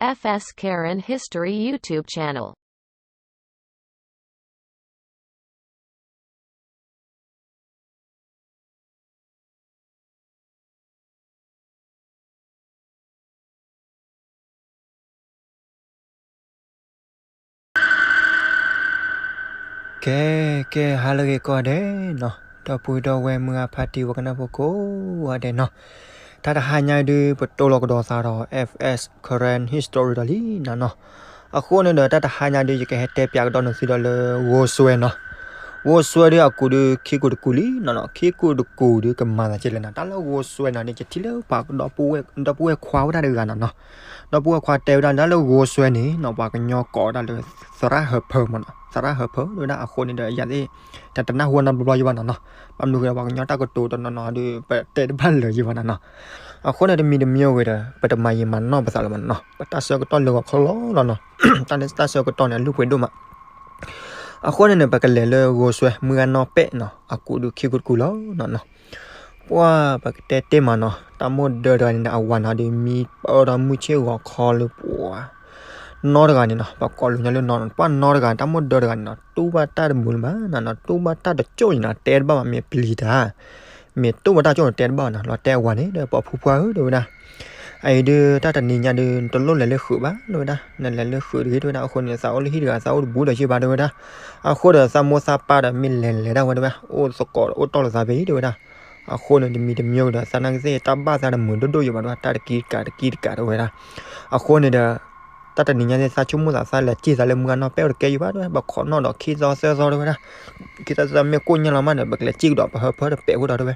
F S Karen History YouTube channel. ကဲ ကဲ ဟါလၢအဂ့ၤကိးဂၤဒဲးနီၤ, ဒီပုၢ်ဒီဝဲၢ်မုၢ်ဂၢ်ဖါတံၢ် ပှၤကနၢ်ဖိကိးဂၤဒဲးနီၤ, တၢ်တဟါညါဒုး ပတိၢ်လီၤကဒီးသးဒီး F S Karen History ဒီးလံနီၤနီၤ. အဃိန့ၣ်ဒီး တၢ်တဟါညါဒုး ယကဟဲတဲပၠးကဒီးနသုဒီးလၢ ဂိၢ်စွဲနီၤ. ဂိၢ်စွဲဒုးအကူးဒုး ခံကူးတကူးလံနီၤနီၤ, ခံကူးတကူးဒုးကမၤသးကဲလဲၣ်နီၤ. တၢ်လၢဂိၢ်စွဲနီၤန့ၣ် ယထံၣ်လၢပှၤဒီပုၢ်ဝဲၢ်ခွါဝဲဒၣ်တဂၤနီၤနီၤ, ဒီပုၢ်ဝဲၢ်ခွါတဲဝဲဒၣ် တၢ်လၢဂိၢ်စွဲန့ၣ်နီၤ ပှၤကညီကိးဝဲဒၣ်လၢ သရၣ်ဟၢဖၢမ့ၢ်နီၤ, သရၣ်ဟၢဖၢဒုးဝဲဒၣ်. အဃိန့ၣ်ဒီး ယၤသ့ၣ် တတနၢ်ဟူနီတဘျီယံၤဘၣ်နီၤနီၤ, ဘၣ်မနုၤဃိဒီး ပှၤကညီတၢ်ကတိၤတနီၤနီၤဒုး ပတဲတဘၣ်လၢာ်ယံၤဘၣ်နီၤနီၤ. အဃိန့ၣ် တမံၤတမံၤအိၣ်ဂ့ၤဒီး ပတမၤယံာ်မၤနီၢ်ပသးလၢၤဘၣ်နီၤနီၤ, ပတၢ်ဆၢကတီၢ်လၢဂီၤခီလီၤလီၤနီၤ, တၢ်ဆၢကတီၢ်န့ၣ် အလုၢ်ပှ့ၤဒိၣ်မး. အဃိန့ၣ်န့ၣ် ပကလဲၤလၢဂိၢ်စွဲ မုၢ်ဂၢ်နီၢ်ပဲၢ်နီၤ, အကူးဒုးခံကူးတကူးလီၤနီၤနီၤ. ပှၢ် ပကတဲတ့ၢ်မးနီၤ, တၢ်မိၢ်ဒၢတဂၤန့ၣ် အဝၤနီၤဒုး မံပၢၢ်ထီၣ်မုၢ်ဆ့ၣ်ဂီၤခီလၢပှၤ နီတဂၤန့ၣ်နီၤ, ပှၤကိးလူၤညီလၢနီၤနီၤ, ပှၢ်နီတဂၤ တၢ်မိၢ်ဒၢတဂၤန့ၣ်နီၤ တူၢ်ဘၣ်တၢ်တမုာ်လၢၤဘၣ်နီၤနီၤ, တူၢ်ဘၣ်တၢ်တကၠိၣ်န့ၣ်နီၤ တဲတဘၣ်ဘၣ်, မ့ၢ်ပျံၤတၢ် မ့ၢ်တူၢ်ဘၣ်တၢ်ကၠိၣ်န့ၣ် တဲတဘၣ်ဘၣ်နီၤ, လီၤတဲအဝၤန့ၣ်ဒီး ပှၤဖိခွါဧၢ တဲဝဲဒၣ်, အအံၤဒုး တၢ်တနံၤညါဒုး နတလိၣ်လဲၤလၢဃုာ်ဘၣ် တဲဝဲဒၣ်, နလဲၤလၢဃုာ်တဂ့ၤ တဲဝဲဒၣ်, အဃိန့ၣ် သးအိၣ်လၢဟံၣ်တဂၤ သးအိၣ်တဘူးဒီးယံၤဘၣ် တဲဝဲဒၣ်, အဃိဒီးသးမိၢ်သးပၢ်ဒီး မ့ၢ်လဲၤလဲၤဒၣ်ဝဲ တဲဝဲ, အိၣ်သကိးအိၣ်တီၢ်လိာ်သးဖဲအံၤ တဲဝဲဒၣ်. အဃိန့ၣ် တမံၤတမံၤအိၣ်ဒီး သးနာ်က့သ့ၣ် တၢ်ဘၣ်သးတမုာ်ဒိၣ်ဒိၣ်ယံၤဘၣ် တဲဝဲ, တၢ်တကံတကး တကံတကး တဲဝဲဒၣ်. အဃိန့ၣ်ဒီး တၢ်တနံၤညါသ့ၣ် သးဆိကမိၣ်သး သးလဲၤစံၢ်သးလၢမုၢ်ဂၢ်နီၢ်ပဲၢ်အိၣ်တကဲယံၤဘၣ် တဲဝဲ, ပခိးနီၣ်ဒီးခံသီသၢသီ တဲဝဲဒၣ်, ခံသီသၢသီမ့ၢ်ကိၣ်ညါလီၤမးဒီး ပကလဲၤစံၢ်ကဒီး ပဟၢဖၢတပဲာ်ဃိဒီး တဲဝဲ.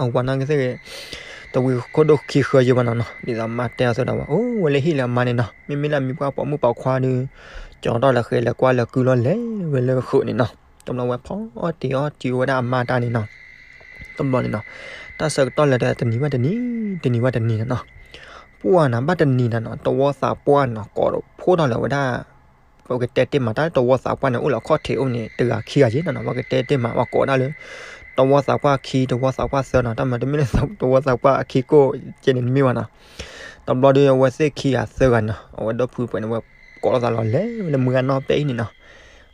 အဝၤနာ်က့သ့ၣ်ဂ့ၤ တဝံၤခိၣ်ဒိၣ်ခံဃၢယံၤဘၣ်နီၤနီၤ, ဒ်သိးမါတဲအီၤသ့ၣ်ဒီးဝဲ အိၣ်ဝဲလၢဟံၣ်လၢအမါန့ၣ်နီၤ, မ့မ့ၢ်လၢအမံၤပှၢ်ပိာ်မုၣ်ပိာ်ခွါဒီး ကၠီၤထီၣ်လၢဃဲလၢကွၢ်လၢကုလီၤ လဲၤဝဲလၢဃုာ်န့ၣ်နီၤ. တဘျီဝဲဖီအီၣ်တံၤအီထံဝဲဒၣ်အမါတၢ်န့ၣ်နီၤ. တဘျီန့ၣ်နီၤ တၢ်ဆၢကတီၢ်လဲၤဒီးတနံၤဘၣ်တနံၤ တနံၤဘၣ်တနံၤနီၤနီၤ. ပှၢ်နၤ ဘၣ်တနံၤနၤနီၤ တဝီသးပှၢ်နီၤ ကိးဖှိၣ်ထီၣ်လၢၤဝဲဒၣ် ပကတဲတ့ၢ်မး တၢ်လၢတဝီသးပှၢ်န့ၣ် အိၣ်လၢအခီၣ်ထံးအိၣ်န့ၣ် တဂၤခံဂၤက့နီၤနီၤ. ပကတဲတ့ၢ်မး ပှၤကိးဝဲဒၣ်လၢ တဝီသးပှၢ်ခံ တဝီသးပှၢ်သၢနီၤ. တၢ်မၤတမ့ၢ်လၢတဝီသးပှၢ်အခံကိၣ်ကဲန့ၣ်တမ့ၢ်ဘၣ်နီၤ. တဘျီဒီး အဝဲသ့ၣ်ခံဂၤသၢဂၤနီၤ အဝဲဒီဖုပှဲၤန့ၣ် ဝဲကိးလိာ်သးလီၤ လဲၤဝဲလၢမုၢ်ဂၢ်နီၢ်ပဲၢ်ဟံၣ်န့ၣ်နီၤ.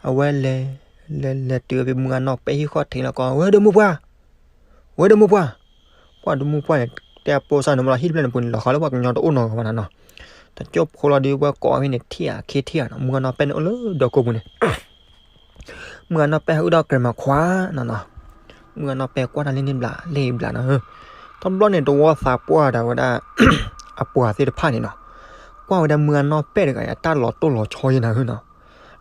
အဝဲလဲၤ လဲၤလဲၤတုၤဝဲဖဲမုၢ်ဂၢ်နီၢ်ပဲၢ်ဟံၣ်ခီၣ်ထံးလီၤကီး ဝဲဒီမုၢ်ပှၢ် ဝဲဒီမုၢ်ပှၢ် ပှၢ်ဒီမုၢ်ပှၢ်န့ၣ် တဲအပိစၢ်န့ၣ် မ့ၢ်လီၤဟံၣ်တဖျၢၣ်န့ၣ်ပူၤန့ၣ် လီၤဃီလၢပှၤကညီတအိၣ်နီတဂၤဘၣ်နီၤနီၤ. တကၠိၢ်ဖိလီၤဒီး ဝဲကိးဖဲန့ၣ် ထံၣ်အခ့ထံၣ်ဧါနီၤ မုၢ်ဂၢ်နီၢ်ပဲၢ်န့ၣ်အိၣ်လၢဒီကိးပူၤန့ၣ် မုၢ်ဂၢ်နီၢ်ပဲၢ်ဟဲအုၣ်ဒီးကြဲးမၤခွါနီၤနီၤ. မုၢ်ဂၢ်နီၢ်ပဲၢ်ကွၢ်တၢ်လံန့ၣ်ဘျး လံဘျးနီၤ. တဘျီန့ၣ် တဝီသးပှၢ်ဒၣ်ဝဲဒၣ် အပှၤသ့ၣ်တဖၣ်န့ၣ်နီၤ ကွၢ်ဝဲဒၣ်မုၢ်ဂၢ်နီၢ်ပဲၢ်တဂၤအံၤ အတၢ်လီၤတိၢ်လီၤဆီယဲနၤနီၤ.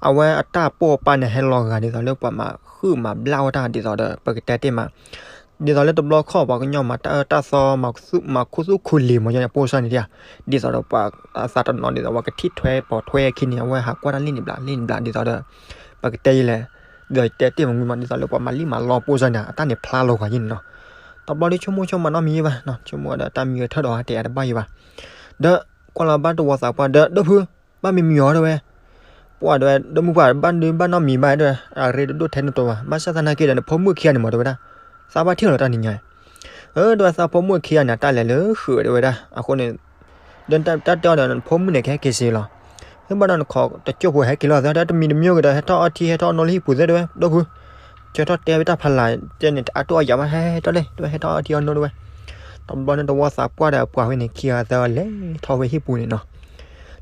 အဝဲအတၢ်ပိာ်ပၢ်န့ၣ် ဟဲလီၤဂာ်ဒ်သိးလၢပှၤမၤဃုာ်မၤဘျၣ်ဝဲတၢ်ဒ်သိးဒီး ပကတဲတ့ၢ်မး ဒ်သိးလၢတဘျီခီၣ် ပှၤကညီမၤတၢ်အၢတၢ်သီ မၤခူသူၣ်ခူလံၤမ့ၢ်ယဲန့ၣ် ပိစၢ်န့ၣ်ဒ် ဒ်သိးဒီးပှၤအသးတနီၤ ဒ်သိးပှၤကထံၣ်ထွဲပိာ်ထွဲအခံန့ၣ် အဝဲဟးကွၢ်တၢ်လံန့ၣ်ဘျး လံန့ၣ်ဘျး ဒ်သိးဒီး ပကတဲယဲလဲၣ် ဒ်သိးတဲတ့ၢ်မးမံမး ဒ်သိးလၢပှၤမၤလံမၤလီပိစၢ်န့ၣ် အတၢ်န့ၣ်ဖျါလီၤဂာ်ယဲန့ၣ်နီၤ. တဘျီဒီးဆိကမိၣ်ဆိကမးနီတမံၤယဲဘၣ် ဆိကမိၣ်ဒီးတၢ်မံဂဲၤထၢၣ်ဒီးဟးတဲအတဘၣ်ယဲဘၣ် ဒီးကွၢ်လီၤဘၣ်တဝီသးပှၢ်ဒီး ဒီဖု ဘၣ်မံမံၤအီၤတဲဝဲ ပှၢ်တဲဝဲ ဒီမုၢ်ပှၢ် ဘၣ်ဒုးဘၣ်နီတမံၤဘၣ်တဲဝဲ အရ့တဒိၣ်ထဲန့ၣ်တတီၤဘၣ် ဘၣ်ဆၣ်သနာ်က့ဒီး နဖိမုၣ်ခံဂၤန့ၣ်မးတဲဝဲဒၣ် သးဘၣ်ထံၣ်လီၤတၢ်နံၤညါ ဧၢ တဲဝဲသးဖိမုၣ်ခံဂၤန့ၣ် တၢ်လဲၤလၢဃုာ်တဲဝဲဒၣ် အဃိန့ၣ် ဒီးတၢ်တဲအီၤဒီး နဖိမုၣ်န့ၣ် ကဟဲက့ၤစ့လီၤ မ့ၢ်ဘၣ်ဒီးနခိးတကၠိၢ်ဖိဟဲက့ၤလီၤသၢ တမံၤတမံၤအိၣ်က့ၤဒီး ဟဲထီၣ်အီထံဟဲထီၣ်အီနိလၢဟံၣ်ပူၤသၢတဲဝဲ ဒီဖု ဆၢထီၣ်တဲဝဲတၢ်ဖးလၢ် တဲန့ၣ် အတိၢ်အယၢ်ဘၣ် ဟဲထီၣ်လဲၣ် တဲဝဲဟဲထီၣ်အီထံအီနိတဲဝဲ တဘျီန့ၣ် တဝီသးပှၢ်ဒီးအပှၤဝဲန့ၣ် ခံဂၤသၢဂၤလဲၤထီၣ်ဝဲဟံၣ်ပူၤန့ၣ်နီၤ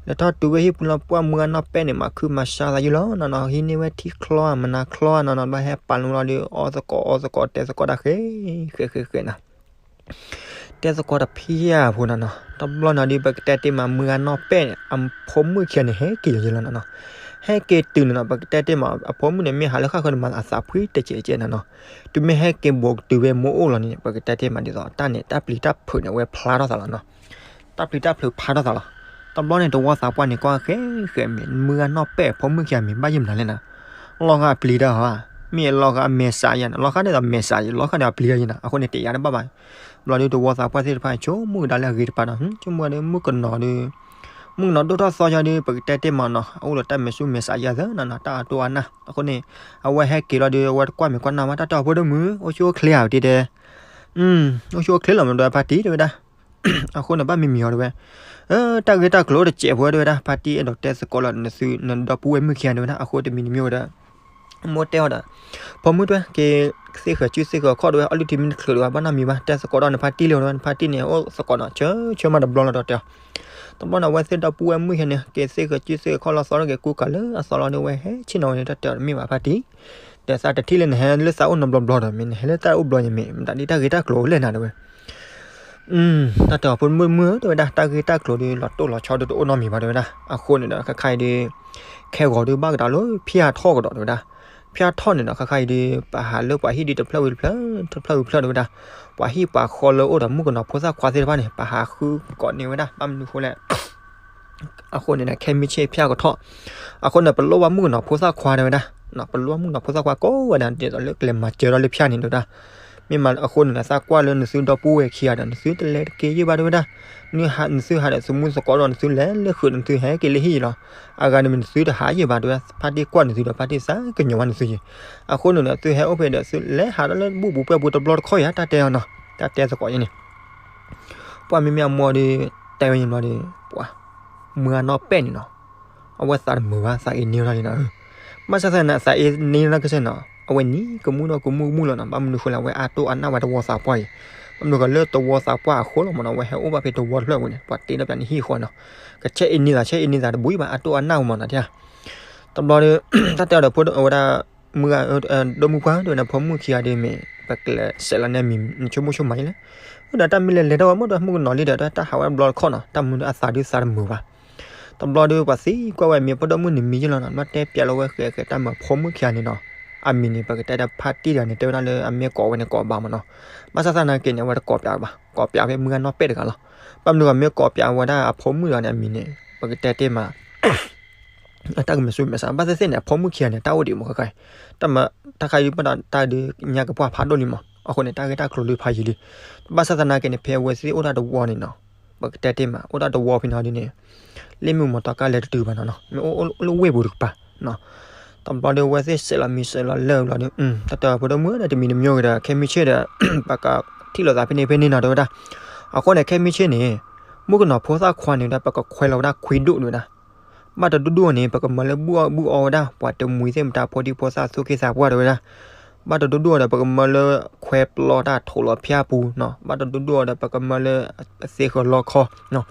လဲၤထီၣ်တုၤဝဲဟံၣ်ပူၤလီၤ ပှၢ်မုၢ်ဂၢ်နီၢ်ပဲၢ်န့ၣ် မၤခုမၤစါသးယုၢ်လီၤနီၤနီၤ ဟံးန့ၢ်ဝဲထံချီဧါ မနၤချီဧါနီၤနီၤ ဘၣ်ဟဲပာ်လီၤလီၤဒီး အီသကိးအီသကိးတဲသကိးတၢ်ဃဲ ဃဲဃဲဃဲနီၤ တဲသကိးတဖံးဧါဖိနီၤနီၤ တဘျီနီၤဒီး ပကတဲတ့ၢ်မး မုၢ်ဂၢ်နီၢ်ပဲၢ်န့ၣ် အဖိမုၣ်ခံဂၤန့ၣ် ဟဲက့ၤယဲလီၤနီၤနီၤ ဟဲက့ၤတုၤန့ၣ်နီၤ ပကတဲတ့ၢ်မး အဖိမုၣ်န့ၣ် မ့ၢ်ဟးလၢဃၣ်ဃၢၤန့ၣ် မၤအသးဖှံတကဲးကဲးနီၤနီၤ တုၤမ့ၢ်ဟဲက့ၤဘူးတုၤဝဲမိၢ်အိၣ်လီၤန့ၣ် ပကတဲတ့ၢ်မးဒ်သိး တၢ်န့ၣ် တၢ်ပျံၤတၢ်ဖုးန့ၣ် အဝဲဖျါထီၣ်သးလီၤနီၤ တၢ်ပျံၤတၢ်ဖုးဖျါထီၣ်သးလီၤ တဘျီန့ၣ် တဝီသးပှၢ်န့ၣ် ကွၢ်ဃဲဃဲမ့ၢ် မုၢ်ဂၢ်နီၢ်ပဲၢ်အဖိမုၣ်ခံဂၤမ့ၢ် ဘၣ်ယဲၢ်မနုၤလဲၣ်နီၤ လီၤဂာ်အပျံၤတၢ်ဧါ မ့ၢ်လီၤဂာ်အမဲာ်ဆှးယဲနီၤ လီၤဂာ်န့ၣ်ဒီးမဲာ်ဆှးယဲ လီၤဂာ်န့ၣ်အပျံၤတၢ်ယဲနီၤ အဃိန့ၣ် တယာ်တဘၣ်ဘၣ် ဘျီဒီး တဝီသးပှၢ်သ့ၣ်တဖၣ် ဆိကမိၣ်ကဒါလၢအဂ့ၤတပၤနီၤ ဆိကမိၣ်ဒီး မုၣ်ကနီၤဒီး မုၣ်ကနီၤဒိၣ်ထီၣ်သီယီၤဒီး ပကတဲတ့ၢ်မးနီၤ အအိၣ်ဒီးတၢ်မဲာ်ဆူမဲာ်ဆှးယဲသၢနီၤနီၤ တၢ်အတိၢ်အါနၢ် အဃိန့ၣ် အဝဲဟဲက့ၤလီၤဒီး အဝဲတကွၢ်မဲာ်ကွၢ်နၢ်မး တၢ်တဲအီၤ ဖိဒိၣ်မုၣ် အိၣ်ဆူၣ်အိၣ်ချ့ဧါ တဲတဲ အိၣ်ဆူၣ်အိၣ်ချ့လီၤမး ဒီးဖါတံၢ်တဲဝဲဒၣ် အဃိန့ၣ် ဘၣ်မံမံၤအီၤတဲဝဲ တၢ်ဂ့ၢ်တၢ်ကျိၤအိၣ်တစဲးဖိတဲဝဲဒၣ်, ဖါတံၢ်အဲၣ်ဒိးတဲသကိးလီၤ နသု နဒီပုၢ်ဝဲၢ်မုၣ်ခံဂၤတဲဝဲဒၣ်, အဃိတမံၤတမံၤဝဲဒီး မိၢ်တဲအီၤဒီး, ဖိမုၣ်တဲ က့ၤသ့ဃၢၤစုသ့ဃၢၤခီၣ်တဲဝဲ, အီၣ်လုၢ်ထံမ့ၢ်တချုးဒီးဘၣ်နီတမံၤဘၣ်, တဲသကိးဒီးနဖါတံၢ်လံဒီး နဖါတံၢ်န့ၣ် အိၣ်သကိးနီၤ ဆၢဆၢမးတဘျီလီၤဒီးတဲအီၤ. တဘျီန့ၣ် အဝဲသ့ၣ်ဒီပုၢ်ဝဲၢ်မုၣ်ခံဂၤန့ၣ် က့ၤသ့ဃၢၤစုသ့ဃၢၤခီၣ်လီၤသီဒီး က့ၤကူကၤလၢအသီလီၤဒီး ဝဲဟဲဆ့ၣ်နီၤဝဲန့ၣ် တၢ်တဲအီၤတမ့ၢ်ဘၣ်ဖါတံၢ်, ဒီးသးတထံၣ်လၢနဟဲလၢသးအိၣ်နီတဘျီဘျီဒီး မ့ၢ်နဟဲလၢတၢ်အိၣ်ဘျီယမ့ၢ် မတၤဒ်တၢ်ဂ့ၢ်တၢ်ကျိၤအိၣ်လဲၣ်နၤတဲဝဲ တၢ်တဲအီၤ ဖိမုၣ်မုၣ်ဧၢ တဲဝဲဒၣ်, တၢ်ဂ့ၢ်တၢ်ကျိၤဒီး လီၤတိၢ်လီၤဆီဒီးတအိၣ်နီတမံၤဘၣ်တဲဝဲဒၣ်. အဃိန့ၣ်ဒီး ခဲခါအံၤဒီး ခဲဂီၤဒီးဘၣ်ကဒီးလၢဖၠၣ်ထီၣ်ကဒီးတဲဝဲဒၣ်. ဖၠၣ်ထီၣ်န့ၣ်ဒီး ခဲခါအံၤဒီး ပဟးလၢပှၤဟံၣ်ဒီးတဖျၢၣ်ဝံၤတဖျၢၣ်, တဖျၢၣ်ဝံၤတဖျၢၣ်တဲဝဲဒၣ်. ပှၤဟံၣ်ပှၤဃီလၢအိၣ်ဒီးမုၣ်ကနီၤဖိသၣ်ခွါသ့ၣ်တဖၣ်န့ၣ် ပဟးဃုကိးန့ၢ်ဝဲဒၣ်, ဘၣ်မနုၤအဃိလဲၣ် အဃိန့ၣ်ဒီး ခဲမုၢ်ဆ့ၣ်ဖၠၣ်ကထီၣ်, အဃိန့ၣ် ပလိၣ်ဘၣ်မုၣ်ကနီၤဖိသၣ်ခွါတဲဝဲဒၣ်, ပလိၣ်ဘၣ်မုၣ်ကနီၤဖိသၣ်ခွါကိးဂၤဒဲး ဒ်သိးလၢကလဲၤမၤစၢၤထီၣ်လၢဖၠၣ်န့ၣ်တဲဝဲဒၣ်. မ့ၢ်မးအဃိန့ၣ်ဒီး သးကွၢ်လၢနသုဒီပုၢ်ဝဲၢ်ခံဂၤဒီး နသုတလဲၤတက့ၤယဲၢ်ဘၣ်တဲဝဲဒၣ်. နသုဟးဒီးသုမူသကိးဒီး နသုလဲၤလၢဃုာ်ဒီး နသုဟဲက့ၤလၢဟံၣ်လီၤ. အဂၤန့ၣ်မ့ၢ်နသုတဟးယဲၢ်ဘၣ်တဲဝဲဒၣ်, ဖါတံၢ်ကွၢ်နသုဒီး ဖါတံၢ်သးကညီၤဝဲနသုယဲၢ်. အဃိန့ၣ်ဒီး သုဟဲအိၣ်ဖဲဒီး သုလဲၤဟးဒီးလၢဘူၣ်ပူၤပဲပူၤတဘျီတခီၣ်ယၤ တၢ်တဲအီၤနီၤ, တၢ်တဲသကိးယဲၢ်န့ၣ် ပှၢ်မ့မ့ၢ်အမိၢ်ဒီး တဲဝဲန့ၣ်ဘျီဒီး ပှၢ် မုၢ်ဂၤနီၢ်ပဲာ်န့ၣ်နီၤ, အဝဲသးတမုာ်ဘၣ် သးအ့န့ထီၣ်လံနီၤ. ဘၣ်ဆၣ်သနာ်က့ သးအ့န့ထီၣ်ကစၢ်နီၤ, အဝဲနံၤကမူၣ်ဒီးကမူၣ်ကမူၣ်လီၤနီၤ. ဘၣ်မနုၤဃိလဲၣ် အဝဲအါတိၢ်အါနၢ်ဝဲတဝီသးပှၢ်အံၤ, ဘၣ်မနုၤဃိလၢတဝီသးပှၢ်အဃိလီၤမးနီၤ, အဝဲဟဲအိၣ်ဘၣ်ဖဲတဝီတဖျၢၣ်ဝဲန့ၣ် ပှၤတ့ဒီးပှၤန့ၣ်ဟံၣ်ဃီနီၤ, ကဆဲးအ့န့သး ဆဲးအ့န့သးတဘှံးဘၣ် အါတိၢ်အါနၢ်ဝဲမးနီၤ. တဘျီဒီး တၢ်တဲအီၤဒီးဖိဒိၣ်ဝဲဒၣ် မုၢ်ဂၤ ဒီမုၢ်ပှၢ်တဲဝဲန့ၣ် ဖိမုၣ်ခံဂၤဒီးမ့ၢ် ပကလဲၤစဲးလီၤန့ၢ်အမံၤ နဆိကမိၣ်ဆိကမးယဲၢ်လဲၣ်. ဒီးတၢ်မ့ၢ်လဲၤလဲၤထီၣ်ဝဲမ့ၢ်ဒီးမုၣ်ကနီၤလံဒီး တၢ်ဟးဝဲတဘျီတခီၣ်နီၤ, တၢ်မနုၤအသးဒုးသးတမုာ်ဘၣ်. တဘျီဒီးပှၤသံကွၢ်ဝဲမ့ၢ်ဖိဒိၣ်မုၣ်န့ၣ်မံၤယဲၢ်လီၤနီၤ, ဘျီတဲပျးလီၤဝဲဃဲးဃဲးတၢ်မၤဖိမုၣ်ခံဂၤန့ၣ်နီၤ, အမံၤန့ၣ် ပကတဲဒီးဖါတံၢ်တဂၤန့ၣ် တဲဝဲဒၣ်လၢအမ့ၢ်ကိးဝဲန့ၣ်ကိးဘၣ်မးနီၤ. ဘၣ်ဆၣ်သနာ်က့န့ၣ် အဝဲတကိးပျးဘၣ်, ကိးပျးဖဲမုၢ်ဂၤနီၢ်ပဲာ်တဂၤလီၤ. ဘၣ်မနုၤအမ့ၢ်ကိးပျးဝဲဒၣ်အဖိမုၣ်တဂၤန့ၣ် အမံၤန့ၣ် ပကတဲတ့ၢ်မး အတၢ်ကမၤဆူမဲာ်ဆါ ဘၣ်သ့ၣ်သ့ၣ်န့ၣ် အဖိမုၣ်ခံဂၤန့ၣ် တၢ်အိၣ်ဒံးမး ခဲခါအံၤ, တၢ်မၤ တၢ်ခါအံၤဘၣ်ဒီးတၢ်ဒုးညါကပှၢ်ဖးဒိၣ်လံမး, အဃိန့ၣ် တၢ်ဂ့ၢ်တၢ်ကျိၤဒုးဖးယံာ်လံ. ဘၣ်ဆၣ်သနာ်က့န့ၣ် ဖဲအဝဲသ့ၣ်အိၣ်ဒၣ်တဝီန့ၣ်နီၤ, ပကတဲတ့ၢ်မး အိၣ်ဒၣ်တဝီဖဲန့ၣ်ဒ်န့ၣ် လ့ၣ်မ့ၢ်မီတီကါလဲၤတတုၤဘၣ်နီၤနီၤ, မ့ၢ်အိၣ်လၢဝ့ၢ်ပူၤတကပၤနီၤ. တဘျီဒီးအဝဲသ့ၣ်စဲးလီၤမံၤစဲးလီၤလၢၢ်ဘျီဒီး တၢ်တဲအီၤဖိဒိၣ်မုၣ်ဒီးတမံၤတမံၤဂ့ၤဒီး ခဲမုၢ်ဆ့ၣ်ဒီး ပကထံၣ်လိာ်သးဖဲန့ၣ်ဖဲန့ၣ်နီၤ တဲဝဲဒၣ်. အဃိန့ၣ် ခဲမုၢ်ဆ့ၣ်န့ၣ် မုၣ်ကနီၤဖိသၣ်ခွါန့ၣ်ဝဲဒၣ် ပကခွဲးလီၤဝဲဒၣ်ခွံဒိၣ်န့ၣ်ဝဲဒၣ်. ဘၣ်တဒိၣ်ဒိၣ်န့ၣ် ပကမၢလၢဘူၣ်အီၣ်ဘူၣ်အီဝဲဒၣ် ပှၤတမှံၤသ့ၣ်မတၤဖိဒံဖိသၣ်သူၣ်က့သးပှၢ်တဲဝဲဒၣ်. ဘၣ်တဒိၣ်ဒိၣ်ဒီး ပကမၢလၢခွဲးပျီတၢ်ထိးလီၤဖၠၣ်ပူၤနီၤ, ဘၣ်တဒိၣ်ဒိၣ်ဒီး ပကမၢလၢအသ့ဃၢၤလီခီနီၤ.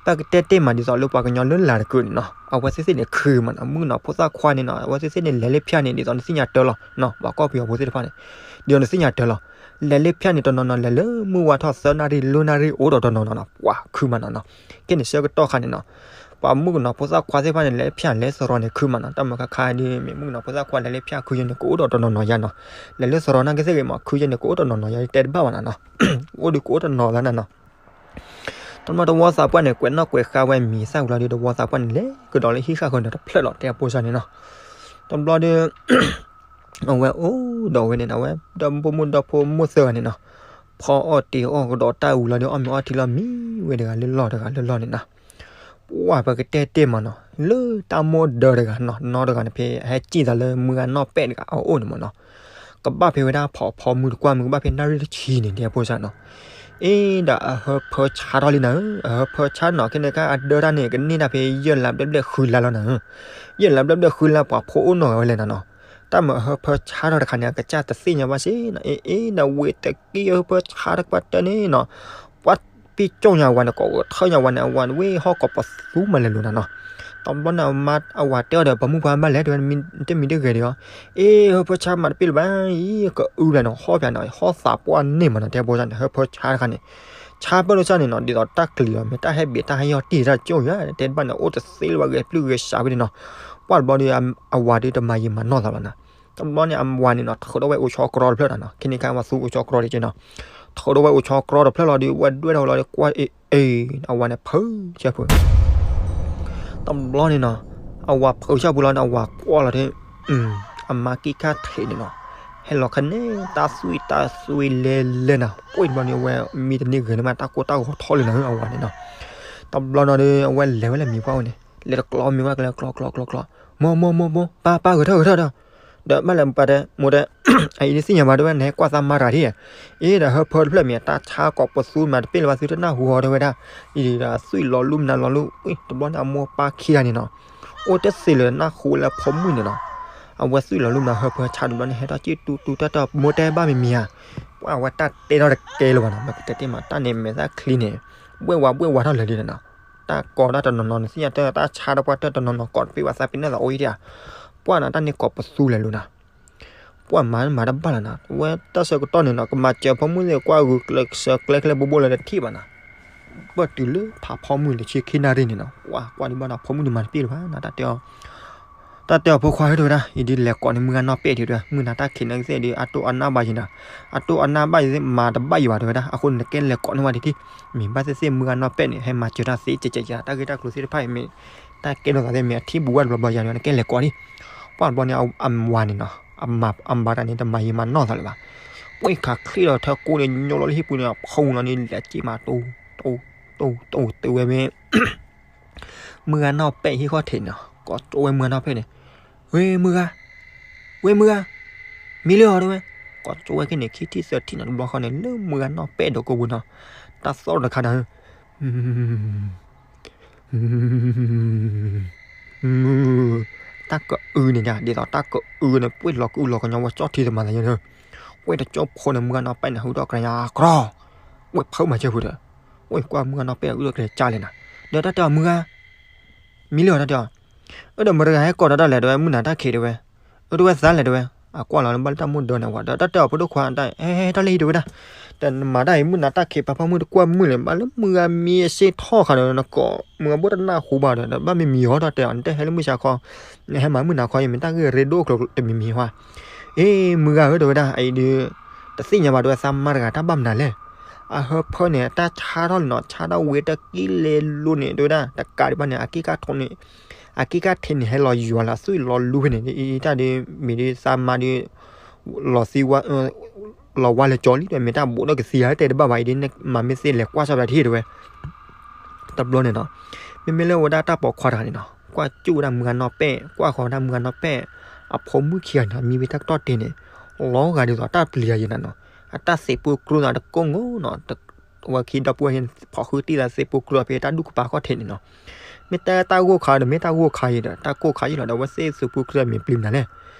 ပကတဲတ့ၢ်မးဒ်သိးလၢပှၤကညီလၢလာ်တကုာ်န့ၣ်နီၤ, အဝဲသ့ၣ်သ့ၣ်န့ၣ်ခုမးနီၤ, မုၣ်ကနီၤဖိသၣ်ခွါန့ၣ်နီၤ, အဝဲသ့ၣ်သ့ၣ်န့ၣ် လဲၤလၢဖၠၣ်န့ၣ် ဒ်သိးနသ့ၣ်ညါတၢ်လီၤနီၤ, ပှၤကီၢ်ပယီၤဖိသ့ၣ်တဖၣ်န့ၣ် ဒ်သိးနသ့ၣ်ညါတၢ်လီၤ. လဲၤလၢဖၠၣ်န့ၣ် တနီၤနီၤ လဲၤလၢမုၢ်ဝါထီၣ်သၢနၣ်ရံၣ်လွံၢ်နၣ်ရံၣ် အိၣ်ဒီးတနီၤနီၤနီၤ, ပှၤခုမးနီၤနီၤ. ခဲန့ၣ်ဆၢကတီၢ်ခါန့ၣ်နီၤ, ပှၤမုၣ်ကနီၤဖိသၣ်ခွါသ့ၣ်တဖၣ်န့ၣ် လဲၤဖၠၣ်လဲၤသရီန့ၣ် ခုမးနီၤ, တၢ်မၤခါခါဒီး မ့ၢ်မုၣ်ကနီၤဖိသၣ်ခွါလဲၤလၢဖၠၣ်ခုယဲန့ၣ် ကအိၣ်ဒီးတနီၤနီၤယါနီၤ, လဲၤလၢသရီနာ်က့သ့ၣ်ဂ့ၤမး ခုယဲန့ၣ် ကအိၣ်တနီၤနီၤယါ တဲတဘၣ်ဘၣ်နီၤနီၤ, အိၣ်ဒီးကအိၣ်တနီၤလၢနၤနီၤ. တဘျီတဝီသးပှၢ်န့ၣ် ကွဲးနီၣ်ကွဲးဃါဝဲမံၤသၣ်ဝံၤလီၤဒီး တဝီသးပှၢ်န့ၣ် လဲၤကဒီးလၢဟံၣ်ဃၣ်ဃၢၤန့ၣ်တဖျၢၣ်လီၤ တဲအဖိစၢ်န့ၣ်နီၤ. တဘျီဒီး အဝဲအိၣ်ဒီးဝဲန့ၣ်နီၤ, အဝဲဒီဖိမိၢ်ဒီဖိမိၢ်သၢဂၤန့ၣ်နီၤ, ဖီအီၣ်တ့ၤအီၣ်ကဒီးတၢ်ဝံၤလီၤဒီး အီၣ်မ့ၤအီထံလီၤမံဝဲတဂၤလၢလီၢ်တဂၤလၢလီၢ်န့ၣ်နီၤ. ပှၢ်ပကတဲတ့ၢ်မးနီၤ, လၢတၢ်မိၢ်ဒၢတဂၤနီၤ, နီတဂၤန့ၣ် ဖဲဟဲစံၣ်သးလၢမုၢ်ဂၤနီၢ်ပဲာ်တဂၤအအိၣ်န့ၣ်မးနီၤ, ကဘၣ်ဖဲဝဲဒၣ်ဖီဖီမုၢ်တကွၢ်မုၢ် ကဘၣ်ဖဲနၣ်ရံၣ်တဆံန့ၣ် တဲအဖိစၢ်နီၤ. အ့ ဒီးအဟၢဖၢဆါထီၣ်လံနၤဧၢ, အဟၢဖၢဆါနီၤ, ခဲန့ၣ်ခါအဒၢတၢ်န့ၣ် ကန့ၢ်တၢ်ဖဲယဲၢ်လါဘျဲၣ်ဘျဲၣ်ဃုလါလီၤနၤဧၢ. ယဲၢ်လါဘျဲၣ်ဘျဲၣ်ဃုလါ ပှၤဖိအိၣ်နီၢ်ဂၤဝဲလဲၣ်နၤနီၤ. တၢ်မၤအဟၢဖၢဆါထီၣ်တခါန့ၣ် အကစၢ်တသ့ၣ်ညါဘၣ်စ့ၢ်နီၤ, အ့ အ့ ဒီးဝ့ၢ်တက့ၢ်အဟၢဖၢဆါတကပၤတၢ်န့ၣ်နီၤ, ပှၤပ့ၢ်ကၠီၣ်ညါဝဲန့ၣ် ကိးထၢၣ်ညါဝဲန့ၣ် အဝဲဝ့ၢ်ဟီၣ်ကိးပသူမးလဲၤလိာ်နၤနီၤ. တဘျီန့ၣ် အဝၤတဲအီၤဒီး ပှၤမုၣ်ပှၢ်ဘၣ်လဲၣ် တဲဝဲ တမံၤတဂ့ၤဒီးအီၤ, အ့ ဟၢဖၢဆါမၤတပ့ၢ်လၢၤဘၣ်အံၤ ကအုဘျီနီၤ, ဟီၣ်ပၠးနီၤ, ဟီၣ်သးပှၢ်န့ၢ်မးနီၤ, တဲအဖိစၢ်န့ၣ် ဟၢဖၢဆါတခါန့ၣ် ဆါပၢၢ်လိာ်စၢ်န့ၣ်နီၤ, ဒ်သိးတၢ်ကျံၤလီၤ မ့ၢ်တၢ်ဟဲဘ့ၣ်တၢ်ဟဲယီၢ်တံၢ်တၢ်ကၠိၣ်ယါ တဲတဘၣ်န့ၣ် အိၣ်တသ့လၢၤဘၣ် ဂဲၤပျုၢ်ဂဲၤစးဝဲန့ၣ်နီၤ. ပှၢ်တဘျီဒီး အဝၤဒီးတမၤယံာ်မၤနီၢ်သးဘၣ်နီၤ. တဘျီန့ၣ် အဝၤန့ၣ်နီၤ ထုးထီၣ်ဝဲအိၣ်ဆီကြီတဖျၢၣ်နီၤ, ခဲန့ၣ်ခါအဝၤသူအိၣ်ဆီကြီတက့ၢ်နီၤ, ထုးထီၣ်ဝဲအိၣ်ဆီကြီတဖျၢၣ်လီၤဒီး ဝဲဒွဲၣ်ထီၣ်လီၤဒီး ကွၢ်အ့ အ့ အဝၤန့ၣ် ဖုးဆၢဖုး တဘျီန့ၣ်နီၤ အဝၤဖုးဆၢဖုးလီၤန့ၣ် အဝၤကွၢ်လီၤဒီး အမါကံၢ်ခါထံးန့ၣ်နီၤ, ဟဲလီၤခါန့ၣ် တၢ်သွံၣ်တၢ်သွံၣ်လဲၤလဲၤနီၤ, ပှ့ၤတဘျီန့ၣ် အဝဲမံတန့ၢ်ဂ့ၤန့ၣ်မး တၢ်ကိၢ်တၢ်ဂီၤထီၣ်လံနီၤ အဝၤန့ၣ်နီၤ. တဘျီနီၤဒီး အဝဲလဲၤဝဲလၢမံၤပှၢ်ဝဲန့ၣ် လဲၤတကျီမံၤပှၢ်ကလဲၤကျီကျီကျီကျီ, မိၢ်မိၢ်မိၢ်မိၢ် ပၢ်ပၢ်ဂဲၤထၢၣ်ဂဲၤထၢၣ်ဒီး ဒီးဘၣ်လဲၤပာ်တဲ မိၢ်တဲ အအံၤဒ်သ့ၣ်ညါဘၣ်တဲဝဲ နဟဲကွၢ်သးမါတဂၤထံၣ်ဧါ. အ့ ဒီးဟၢဖၢတဖျၢၣ်မ့ၢ် တၢ်ဆါကိးပသူမးတပ့ၢ်လၢၤဘၣ် သုတနၢ်ဟူအီၤတဲဝဲဒၣ်. အံၤဒီးသွံၣ်လီၤလူမနၤလီၤလူ တဘျီန့ၣ် အမိၢ်ပၢ်ခံဂၤန့ၣ်နီၤ အိၣ်တသ့လၢၤ နၢ်ဟူလၢဖိမုၣ်န့ၣ်နီၤ. အဝဲသွံၣ်လီၤလူမနၤ ဟၢဖၢဆါတဘျီန့ၣ် ဟဲထီၣ်က့ၣ်တူတူ တၢ်တဲမိၢ်တဲဘၣ်မံၤမံၤဧါ. ပှၢ်အဝဲတၢ်တဲထီၣ်တကဲလၢၤဘၣ်နီၤ မ့ၢ်ကတဲတ့ၢ်မး တၢ်န့ၣ်မဲာ်သၣ်ချံန့ၣ် ဘှဲၣ်ဝါဘှဲၣ်ဝါထီၣ်လၢာ်လံနီၤ. တၢ်ကိးတၢ်တနီၤနီၤန့ၣ် သ့ၣ်ညါတၢ် တၢ်ဆါတပှၢ်တၢၢ်တနီၤနီၤ ကိးတပ့ၢ်ဘၣ်သးပ့ၤနီၣ်သးအိၣ်အံၤဒၣ်. ပှၢ်နီၤ တၢ်န့ၣ်ကိးပသူလဲၤလူနီၤ. ပှၢ်မၤမၤတဘၣ်လၢၤနီၤ ဝဲတၢ်ဆၢကတီၢ်န့ၣ်နီၤ ကမၤစၢၤဖိမုၣ်သ့ၣ် ကွၢ်ဂုာ်ကျဲးစၢးကျဲကျဲဘိဘိလၢတထံၣ်ဘၣ်နီၤ. ပၢၢ်တုၤလၢဖးဖီမုၢ်လၢဆ့ခံနၣ်ရံၣ်န့ၣ်နီၤ ပှၢ်ကွၢ်ဒံးဘၣ်နီၤ ဖိမုၣ်ဒံးမၤတပ့ၢ်လၢၤဘၣ်နီၤ တၢ်တဲအီၤ တၢ်တဲအီၤဖိခွါဧၢ တဲဝဲဒၣ် အံၤဒ်လဲၤကိးန့ၣ် မုၢ်ဂၤနီၢ်ပဲၢ်ထံးတဲဝဲ မုၢ်နၤတၢ်ခံးန့ၣ်ကသ့ၣ်ဒ် အတိၢ်အနၢ်ဘၣ်ယံၤနီၤ, အတိၢ်အနၢ်ဘၣ်ယံၤသ့ၣ်မၤတဘၣ်ယံၤဘၣ်တဲဝဲဒၣ်, အဃိန့ၣ် နကဲလဲၤကိးန့ၢ်ဝဲဒၣ်ဒ်ထံၣ်, မ့ၢ်ဘၣ်သ့ၣ်သ့ၣ် မုၢ်ဂၤနီၢ်ပဲၢ်န့ၣ် ဟဲမၤစၢၤတၢ်သ့စဲးစဲးယၤ တၢ်ဂ့ၢ်တၢ်ကျိၤသ့ၣ်တဖၣ်အံၤမ့ၢ် တၢ်ကဲထီၣ်သးသ့ၣ်မ့ၢ်အထံၣ်ဘူးဘၣ်တဘျီဘျီယၤန့ၣ် နကဲလဲၤကိးဒံး, ပှၢ်တဘျီန့ၣ် အဝၤန့ၣ်နီၤ အမၤတၢ်န့ၣ် တမၤယံာ်မၤနီၢ်သးလၢၤဘၣ်, ပှၢ်ခးချ့ဒီးထၢကိန့ၣ် ညိလီၤလၢဟံၣ်ပူၤန့ၣ် အဖီဝံၤလီၤန့ၣ် လဲၤစ့မးတိၢ် တိၢ် တိၢ် တိၢ် တဲဝဲမ့ၢ် မုၢ်ဂၤနီၢ်ပဲၢ်ဟံၣ်ဃီၣ်ထံးန့ၣ် ကိးကၠိဝဲမုၢ်ဂၤနီၢ်ပဲၢ်န့ၣ်, ဝဲမုၢ်ဂၤ, ဝဲမုၢ်ဂၤ, မံလၢအီၤတဲဝဲ, ကိးကၠိဝဲခဲန့ၣ် ခံထံၣ်သၢထံၣ်န့ၣ် တဘျီဃီန့ၣ် လၢမုၢ်ဂၤနီၢ်ပဲၢ်ဒီးကိးပူၤနီၤ, တၢ်သီၣ်တခါဒီး တၢ်ကအုန့ၣ် ဒ်သိးတၢ်ကအုန့ၣ် ပှ့ၢ်လီၤကအုလီၤကညီဝဲကၠီၣ်ထံတမၤသးယဲၢ်, ဝဲတကၠိဖိန့ၣ် မုၢ်ဂၤနီၢ်ပဲၢ်န့ၣ် ဟူထီၣ်ကြၢးညါကြီ, ဝဲဖုးမၤစၢၤဖုးဒီး, ဝဲကွၢ်မုၢ်ဂၤနီၢ်ပဲၢ်အုၣ်ထီၣ်ကြၢးကၢ်လဲၣ်နၤ, ဒီးတၢ်တဲအီၤမုၢ်ဂၤ မံလၢအီၤတၢ်တဲအီၤ, အၢ ဒီးမတၤတဂၤဟဲကိးဒီးတၢ်လဲၣ်တဲဝဲ မုၢ်နၤတၢ်ခံးတဲဝဲ, အၢ တဲဝဲသးလဲၣ်တဲဝဲ, အကွၢ်လီၤလၢဘၣ်လၢတၢ်မိၢ်ဒၢန့ၣ်ဝဲ ဒီးတၢ်တဲအီၤဖိဒိၣ်ခွါတၢ် ဟဲဟဲထီၣ်လၢဟံၣ်တဲဝဲဒၣ်, တမၤတၢ်အံၤ မုၢ်နၤတၢ်ခံး ပာ်ဖီမုၢ်တကွၢ်မုၢ်လဲၣ် ဘၣ်လၢမုၢ်ဂၤမံအစ့ထီၣ်ဃာ်ဒီး နကိး မုၢ်ဂၤဘိၣ်တနၢ်ဟူဘၣ်ဒီး ဘၣ်မံမံၤအီၤတၢ်တဲအီၤ နတဟဲလၢမုၢ်ဆါခီ, နဟဲမၤမုၢ်နၤခီအံၤ မ့ၢ်တၢ်ဂ့ၢ်ရ့ဒိၣ်ကျိၤတမံၤမံၤဟါ, အ့ မုၢ်ဂၤဧၢ တဲဝဲဒၣ် အအံၤဒုး တသ့ၣ်ညါဘၣ်တဲဝဲ သးမါတဂၤတၢ်ဘၣ်မနုၤလဲၣ်, အဟၢဖၢန့ၣ် တၢ်ဆါထီၣ်လံနီၤ ဆါထီၣ်ဝံၤတကံၢ်လဲၤလိၤန့ၣ် တဲဝဲဒၣ် တကးဒံးဘၣ်န့ၣ် အက့ၢ်ကၢ်ထိးန့ၣ်, အက့ၢ်ကၢ်ထံးန့ၣ် ဟဲလီၤယွၤလၢသွံၣ်လီၤလူဖဲန့ၣ် အံၤတၢ်ဒုး မ့ၢ်ဒုးသးမါဒုး လီၤသံဝါ လီၤဝါလဲၤကၠီလံဒီး မ့ၢ်တၢ်ဘူးဒီးကသံဧါ တဲတဘၣ်ဘၣ်အံၤဒ်န့ၣ် မၤမ့ၢ်သ့လဲၤကွၢ်ဆီဖျါထံၣ်တဲဝဲ, တဘျီန့ၣ်နီၤ, မ့မ့ၢ်လၢဝဲဒၣ်တၢ်ပိာ်ခွါတဂၤန့ၣ်နီၤ ကွၢ်ကၠူၣ်ဝဲဒၣ်မုၢ်ဂၤနီၢ်ပဲၢ် ကွၢ်ဃီၤဝဲဒၣ်မုၢ်ဂၤနီၢ်ပဲၢ် အဖိမုၣ်ခံဂၤန့ၣ် မံဝဲတၢ်ကတီၢ်တ့ၢ်န့ၣ် လီၤဂာ်ဒ်သိးတၢ်ပျံၤဂၤယံၤနၤနီၤ, အတၢ်သ့ၣ်ပူၤကျိသးတကိးငိနီၤ, အဝဲခံဒီပုၢ်ဝဲၢ် ဖီၣ်ဃုတံၢ်သးသ့ၣ်ပူၤကျိဖဲတၢ်ဒူၣ်ကပၤခီၣ်ထံးန့ၣ်နီၤ, မ့ၢ်တဲတၢ်ဂိၢ်ခါဒီး မ့ၢ်တၢ်ဂိၢ်ခါအံၤဒီး တၢ်ကိၢ်ခါအံၤလီၤဒီး အဝဲသ့ၣ်သ့ၣ်ပူၤကျိမ့ၢ်ပျံၤမနုၤလဲၣ်,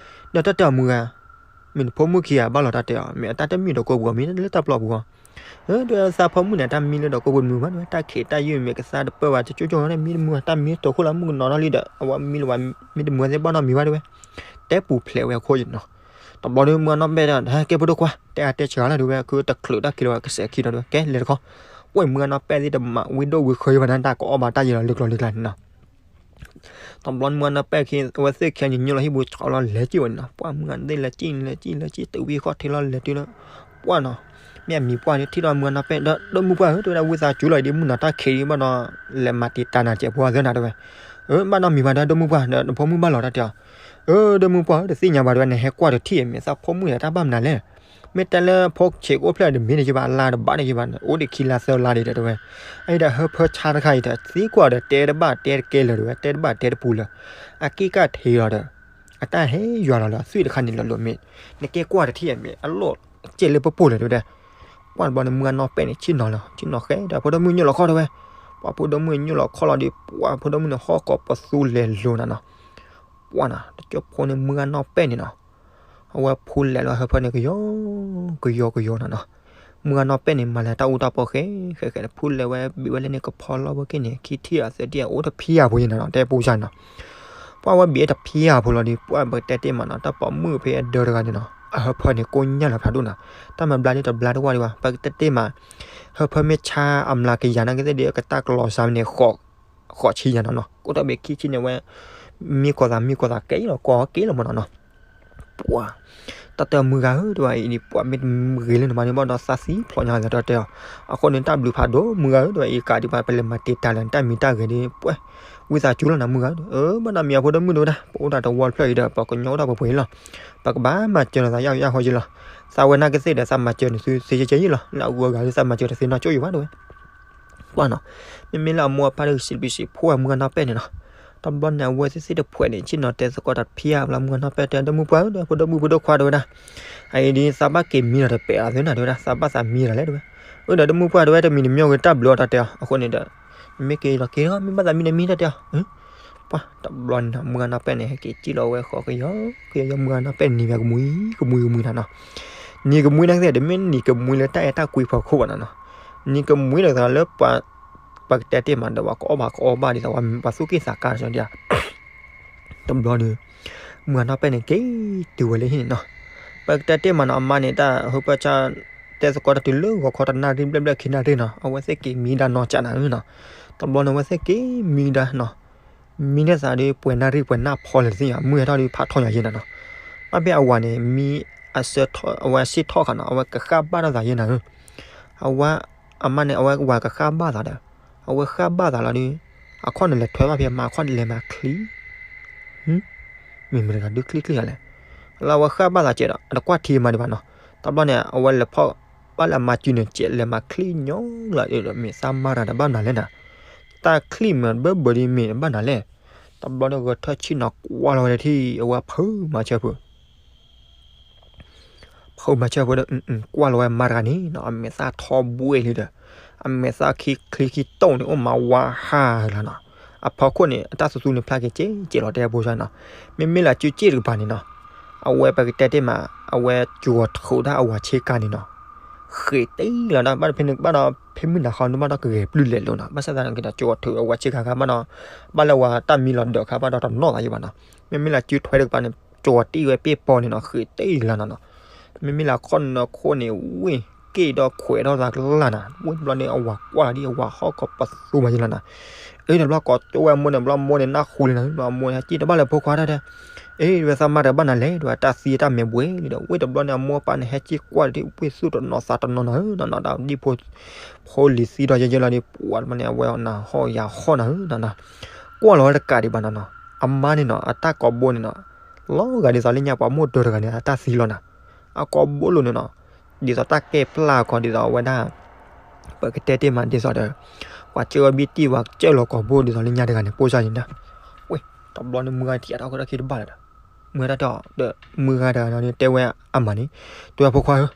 ဒီးတၢ်တဲအီၤမုၢ်ဂၤ မ့ၢ်နဖိမုၣ်ခံဂၤဘၣ်လီၤတၢ်တဲအီၤ မ့ၢ်အတၢ်တမံၤဒီးကိးပူၤ မ့ၢ်လၢတၢ်ပျီပူၤအီၤ, ဒီးသးဖိမုၣ်န့ၣ် တၢ်မံလၢဒီးကိးပူၤတမုာ်ဘၣ်တဲဝဲ တၢ်ခံးတၢ်ယုၢ်မ့ၢ်ကသါတပၢၢ်ဘၣ် တကၠိကၠိန့ၣ် မံတမုာ် တၢ်မံတိာ်ခိၣ်လၢမုၢ်ကနီၤထီၣ်လံဒီး အဝဲမံလၢၤဝဲ မံတမုာ်သ့ၣ်ဘၣ်နီတမံၤဘၣ်တဲဝဲ, တဲပူၤဖျဲးဝဲအခိၣ်ယံၤနီၤ, တဘျီဒီးမုၢ်ဂၤနီၢ်ပဲၢ်ဒီး ဟဲကဲဖိဒိၣ်ခွါ တဲအါတဲစှၤလၢဒုးဝဲ ခုတချုးတၢ်ခံးလီၤဝဲကစဲးခံဒီးဒုးဝဲ ကဲလဲၤတခီ, ဝဲမုၢ်ဂၤနီၢ်ပဲၢ်သ့ၣ်တမၤဝံၣ်ဒိၣ်ဝံၣ်ဃၢၤယံၤဘၣ်နၤ တၢ်ကအီၣ်ဘၣ်တၢ်ယံၤလီၤလၢကျီလၢကျါန့ၣ်နီၤ တဘျီမုၢ်ဂၤနီၢ်ပဲၢ်ခံ အဝဲသ့ၣ်ခံဂၤန့ၣ် ညိလီၤဟံၣ်ပူၤဆီလီၤလဲၤကံၣ်ဝဲန့ၣ်နီၤ, ပှၢ်မုၢ်ဂၤသ့ၣ်လဲၤကံၣ်လဲၤကံၣ်လဲၤကံၣ် တုၤဝံၤဃီၣ်ထံးလီၤလဲၤတုၤလၢ, ပှၢ်နီၤ, မ့ၢ်အမံၤပှၢ်န့ၣ် ထံၣ်ထီၣ်မုၢ်ဂၤနီၢ်ပဲၢ်ဒီး ဒိၣ်မုၢ်ပှၢ်ဧၢ တဲဝဲဒၣ် ဝံသးစူၤလီၤအံၤဒ်မုၢ်နၤတၢ်ခံးဒ်ဘၣ်ဒီး လဲၤမၤတံာ်တာ်နၤစဲးဖိသၢနၤတဲဝဲ, အၢ ဘၣ်နီတမံၤဘၣ်ဒီး ဒိၣ်မုၢ်ပှၢ်ဒီး နဖိမုၣ်ဘၣ်လီၤတၢ်တဲအီၤ, အၢ ဒိၣ်မုၢ်ပှၢ်ဧၢ တသ့ၣ်ညါဘၣ်တဲဝဲ နဟဲကွၢ်တထံၣ်အံၤ မ့ၢ်သးဖိမုၣ်န့ၣ် တၢ်ဘၣ်မနုၤလဲၣ် မ့ၢ်တဲလၢဖိဆံးကအိၣ်ဖျဲၣ်ဒီးမ့ၢ်န့ၣ်ယဘၣ် အလါတဘၣ်န့ၣ်ယဘၣ် အိၣ်ဒံးခံလါသၢလါဒံးဒီးတဲဝဲ, အံၤဒီးဟၢဖၢဆါတခါအံၤဒီး သံကွၢ်ဒီး တဲတဘၣ်တဲတကဲလၢၤတဲဝဲ တဲတဘၣ်တဲတပူၤလၢၤ, အက့ၢ်ကၢ်ထံးလီၤဒီး အတၢ်ဟဲယွၤလီၤလၢအသွံၣ်တခါန့ၣ်လီၤလိာ်မ့ၢ်, နကဲကွၢ်တထံၣ်အံၤမ့ၢ် အလီၢ်ကဲလၢပပိၢ်လၢၤတဲဝဲဒၣ်, ပှၢ်တဘျီန့ၣ် မုၢ်ဂၤနီၢ်ပဲၢ်န့ၣ် ဆ့ၣ်နီၤလီၤ ဆ့ၣ်နီၤဃဲဒီး ဖိဒိၣ်မုၣ်ညိၣ်လီၤခီၣ်တဲဝဲ, ပှၢ်ဖိဒိၣ်မုၣ်ညိၣ်လီၤခီၣ်လီၤဒီး ပှၢ်ဖိဒိၣ်မုၣ်န့ၣ် ဟီၣ်ကိးပသူလဲၤလိၤနၤနီၤ ပှၢ်နီၤ တကၠိဖိန့ၣ် မုၢ်ဂၤနီၢ်ပဲၢ်န့ၣ်နီၤ, အဝဲဖူလဲၤလီၤဟၢဖၢန့ၣ် ကယီကယီကယီနီၤနီၤ, မုၢ်ဂၤနီၢ်ပဲၢ်န့ၣ် မၤလၢတၢ်အူတၢ်ပီဃဲဃဲဃဲန့ၣ် ဖူလဲၤဝဲဘံးဝဲလၢန့ၣ် ကဖီလီၢ်ဝဲက့ၤန့ၣ် ခံထံၣ်အသၢထံၣ် အိၣ်တဖံးဧါဖိယံၤနီၤနီၤ တဲပူစၢ်နီၤ, ပှၢ်ဝဲဘံးဝဲတဖံးဧါဖိလီၤဒီး ပှၢ်ပကတဲတ့ၢ်မးနီၤ တၢ်ပိာ်မုၣ်ဖဲအဒၢတဂၤန့ၣ်နီၤ အဟၢဖၢန့ၣ် ကိညၢ်လီၤဖးဒိၣ်နီၤ, တၢ်မၤဘျါဒ်တဘျါတဝၢ်ဒံးဘၣ် ပကတဲတ့ၢ်မး ဟၢဖၢမ့ၢ်ဆါအမျးကယၤနာ်က့သ့ၣ်ဒီး ကတၢ်ကလီၤစၢ်မ့ၢ်န့ၣ် ဃိးဆံယၤနီၤနီၤ ကိးထီၣ်ဘ့ၣ်ခံဆံန့ၣ်ဝဲ မံကီၢ်သးမံကီၢ်သးကဲလီၤ ကီကဲလီၤမးနီၤနီၤ, ပှၢ် တၢ်တဲအီၤမုၢ်ဂၤဧၢ တဲဝဲအံၤန့ၣ် ပှၢ်မ့ၢ်တဂ့ၤလၢနမၤန့ၣ်ဘၣ်ဒီးသးသံဖျိးညါလၢတၢ်တဲအီၤ, အဃိန့ၣ်တၢ်ဘျုးဖးဒိၣ်မုၢ်ဂၤဧၢ တဲဝဲအံၤကးဒံးပှၤပလဲၤမၤတံာ်တာ်လၢနတၢ်မံၤတၢ်ဂဲၤဒီး ပှၢ် ဝံသးစူၤလီၤနၤမုၢ်ဂၤဧၢ, ဘၣ်နီတမံၤအဖိဒိၣ်မုၣ်တဲဝဲဒၣ် ပအိၣ်တၢ်တဝီတဖျၢၣ်အံၤဒီး ပှၤကညီအိၣ်တၢ်ပှဲၤပှဲၤအံၤလီၤ, ပကဘၣ်မၤစၢၤလီၤသးယၢ်ယၢ်ဃီယံၤလီၤ, သးဝဲနာ်က့သ့ၣ်ဒီးသးမၤစၢၤန့ၣ်သုသ့ယဲၢ်ယဲၢ်ယံၤလီၤ, လၢအဂုၤအဂၤဒီးသးမၤစၢၤတသ့နီၢ်ကၠိယံၤဘၣ်တဲဝဲ ကွၢ်နီၤ, မ့မ့ၢ်လၢအမိၢ်အပၢ်ဒီး စံးဘျုးစံးဖှိၣ်ဝဲမုၢ်ဂၤနီၢ်ပဲၢ်န့ၣ်နီၤ, တဘျီန့ၣ် အဝဲသ့ၣ်သ့ၣ်တဖှဲးန့ၣ် ဆ့ၣ်နီၤတဲသကိးတၢ်ဖံးအါဘျီ မုၢ်ဂၤနီၢ်ပဲၢ်တဲ ဒီမုၢ်ပှၢ်ဧၢ ဒီးဖိဒိၣ်မုၣ်ဖိဒိၣ်ခွါတဲဝဲဒၣ်, အအံၤဒ်သးဘၣ်က့ၤမံဒီးတပဲာ်အီၤသ့နၤတဲဝဲဒၣ်, သးဘၣ်သးမံဒီးလဲၣ်တဲဝဲ, အၢ ဒီးဒီမုၢ်ပှၢ်တဲဝဲ တမံၤတမံၤဂ့ၤတၢ်ဘျုးအီၤတၢ်တဲအီၤ, အဃိန့ၣ်ဒီး မ့ၢ်က့ၤလီၤက့ၤလီၤ မ့ၢ်ဘၣ်သးမံဒီးမံတၢ်တဲအီၤ, ပှၤတဘျီန့ၣ်နီၤ မုၢ်ဂၤနီၢ်ပဲၢ်န့ၣ် ဟဲက့ၤစံၣ်လီၤဝဲဃီကယီကယီ မုၢ်ဂၤနီၢ်ပဲၢ်နံၤဝဲကမှံကမှံကမှံနၤနီၤ, နံၤကမှံန့ၣ်ကသ့ၣ် တမ့ၢ်နံၤကမှံလၢတၢ်အဲၣ်တၢ်ကွံဖီခိၣ်ဘၣ်နၤနီၤ, နံၤကမှံန့ၣ်သးလၢ ပှၤကတဲတ့ၢ်မးဒီး ပှၤကအီၣ်ဘၣ်ကအီဘၣ်ဒ်သိး ပှၤသူၣ်က့ၣ်သးကါတစဲးဒံးဧါ တဘျီဒီး မုၢ်ဂၤနီၢ်ပဲၢ်န့ၣ် က့ၤတုၤဝဲလၢဟံၣ်န့ၣ်နီၤ, ပကတဲတ့ၢ်မးနီၤ အမါန့ၣ် တၢ်ဟၢဖၢဆါ တဲသကိးတၢ်တုၤလၢဂီၤခီတနၣ်ရံၣ်ဘျဲၣ်ဘျဲၣ်ခံနၣ်ရံၣ်နီၤ, အဝဲသ့ၣ်က့ၤမံဒၣ်နီၢ်ကၠးနၤဧၢနီၤ, တဘျီန့ၣ် အဝဲသ့ၣ်က့ၤမံဒၣ်နီၤ, မံဒၣ်သးဒီး ပှဲၤနၣ်ရံၣ်ပှဲၤနၣ်ဖီလဲၣ်တသ့ၣ်ညါ မုၢ်ဟဲထီၣ်ဒီးဖးထီညါယဲနၤနီၤ, ဘၣ်ဖဲအဝၤန့ၣ် မံအဆၢထီၣ် အဝဲအဆ့ၣ်ထီၣ်ဃာ်နီၤ အဝဲကဃၣ်ဘၣ်ထီၣ်သးယဲနၤဧၢ, အဝဲ အမါန့ၣ် အဝဲဝၤကဃၣ်ဘၣ်သးဒီး အဝဲဃၣ်ဘၣ်သးလီၤဒီး အခီၣ်န့ၣ်လဲၤထွဲဘၣ်ဖဲအမါ အခီၣ်န့ၣ်လဲၤမၤချံ မ့ၢ်မတၤတဂၤဒုးချံချံဂၤလဲၣ်, လၢအဝဲဃၣ်ဘၣ်သးစဲးဒီး အတကွၢ်ထံအမါဒံးဘၣ်နီၤ, တဘျီန့ၣ် အဝဲလဲၤဖီၣ်ဘၣ်လၢအမါစုန့ၣ် စဲးလဲၤမၤချံညီလီၤဒီး မ့ၢ်သးမါတဂၤဒီးဘၣ်မနုၤလဲၣ်နၤ, တၢ်ချံမ့ၢ်ဘၢဘၢဒီးမ့ၢ်ဘၣ်နၤလဲၣ်, တဘျီဒီးဂဲၤထၢၣ်ဆံၣ်နီၤကွၢ်လီၤဝဲတထံၣ် အဝဲဖုးမၤဆၢဖုး ဖုးမၤဆၢဖိဒီး ကွၢ်လီၤဝဲမါတဂၤန့ၣ်နီၤ အမဲာ်သၣ်ထီဘှဲၣ်လံဒီး အမဲာ်သၣ်ခံချံခံတိၢ်န့ၣ် အိၣ်မးဝါဟးလီၤနီၤ, အဖီခိၣ်န့ၣ် အတၢ်သူသူန့ၣ်ဖျါက့ၤကဲကဲလီၤတဲဖိဆါနီၤ, မ့မ့ၢ်လၢအစုစ့ၣ်တကပၤန့ၣ်နီၤ, အဝဲပကတဲတ့ၢ်မး အဝဲကၠီၤထုးဒၣ်အဝၤဆ့ကၤန့ၣ်နီၤ, ဃ့းတ့ၢ်လီၤဒီး ဘၣ်ဒီးဖဲန့ၣ်ဘၣ်ဒီး ဖဲမုၢ်နၤဃီန့ၣ်ဘၣ်ဒီးကဂဲၤပျုၢ်လဲၤလိာ်နီၤ, ဘၣ်ဆၣ်သနာ်က့ဒီး ကၠီၤထုးအဝၤဆ့ကၤခါဘၣ်ဒီး ဘၣ်လၢဝၤတၢ်မံလီၤဒၢးခါဘၣ်ဒီးတနီၣ်သးယံၤဘၣ်နီၤ, မ့မ့ၢ်လၢစုထွဲတကပၤန့ၣ် ကၠီၤတ့ၢ်ဝဲပ့ၢ်ပီန့ၣ်နီၤ ဃ့းတ့ၢ်လီၤနီၤနီၤ, မ့မ့ၢ်လၢခီၣ်နၢခိၣ်န့ၣ် ဝ့ၢ်က့ၢ်ဒီးခွဲးထီၣ်သးကလၢ်နီၤ, ဝ့ၢ်တဘျီန့ၣ် အဝၤကွၢ်လီၤဒ်အဝၤဟီၣ်ကီၢ်ပသူမးယံၤလီၤနီၤ, အၢ တဘျီကိးကၠိဝဲမိၢ်န့ၣ် ဘျီမိၢ်န့ၣ်နၢ်ဟူလံနီၤ, ဘျီမိၢ်န့ၣ်ဟဲက့ၢ်တဘၣ်လၢဖိခွါတၢ်တဲ အ့ ဝဲသးမါတဂၤဘၣ်နၤလဲၣ် တဝဲတၢ်သံတၢ်မဲာ်ဘှဲလံဒီး ဝ့ၢ်တဘျီန့ၣ် အမိၢ်အပၢ်န့ၣ် ဟဲက့ၢ်ကွၢ်ဒ်ဝ့ၢ်သူၣ်တနီၤသးတနီၤနီၤဧၢနီၤနီၤ, ဒီးဒ်ဖိလံၤသံဒီးယဲယဲလီၤဒီး ပှၤတဘျီန့ၣ် အဝဲနၤဟီၣ်ယၤဟီၣ်နၤဧၢနီၤနီၤ, ကွၢ်လီၤဝဲတကးဒံးဘၣ်နီၤနီၤ, အမါန့ၣ်နီၤ အတၢ်ကိးဘိန့ၣ်နီၤ လီၤဂာ်ဒ်သိးလၢညါပှၤမိၢ်ဒၢတဂၤန့ၣ် အတၢ်သံလီၤနီၤ, အကိးဘိလိၤန့ၣ်နီၤ, ဒ်သိးတၢ်ကဲပျၢ်ကီးဒ်သိးအဝဲဒၣ် ပကတဲတ့ၢ်မးဒ်သိးဒီး ပှၤကၢၢ်ဝဲဘံၣ်တံၢ် ပှၤကၢၢ်လီၤကိာ်ဘိဒ်သိးလၢညါတဂၤန့ၣ် ပိၢ်စၢ်န့ၣ်နီၤ, ဝ့ၢ် တဘျီန့ၣ်မုၢ်ဂၤတံၢ်အတၢ်အိၣ်ခိၣ်တၢ်ခံတဘၣ်လၢၤဒီး မုၢ်ဂၤတၢ်တဲအီၤဒီး မုၢ်ဂၤတဂၤန့ၣ်တဲဝဲအမါန့ၣ်, တဲဝဲဖိခွါဧၢ,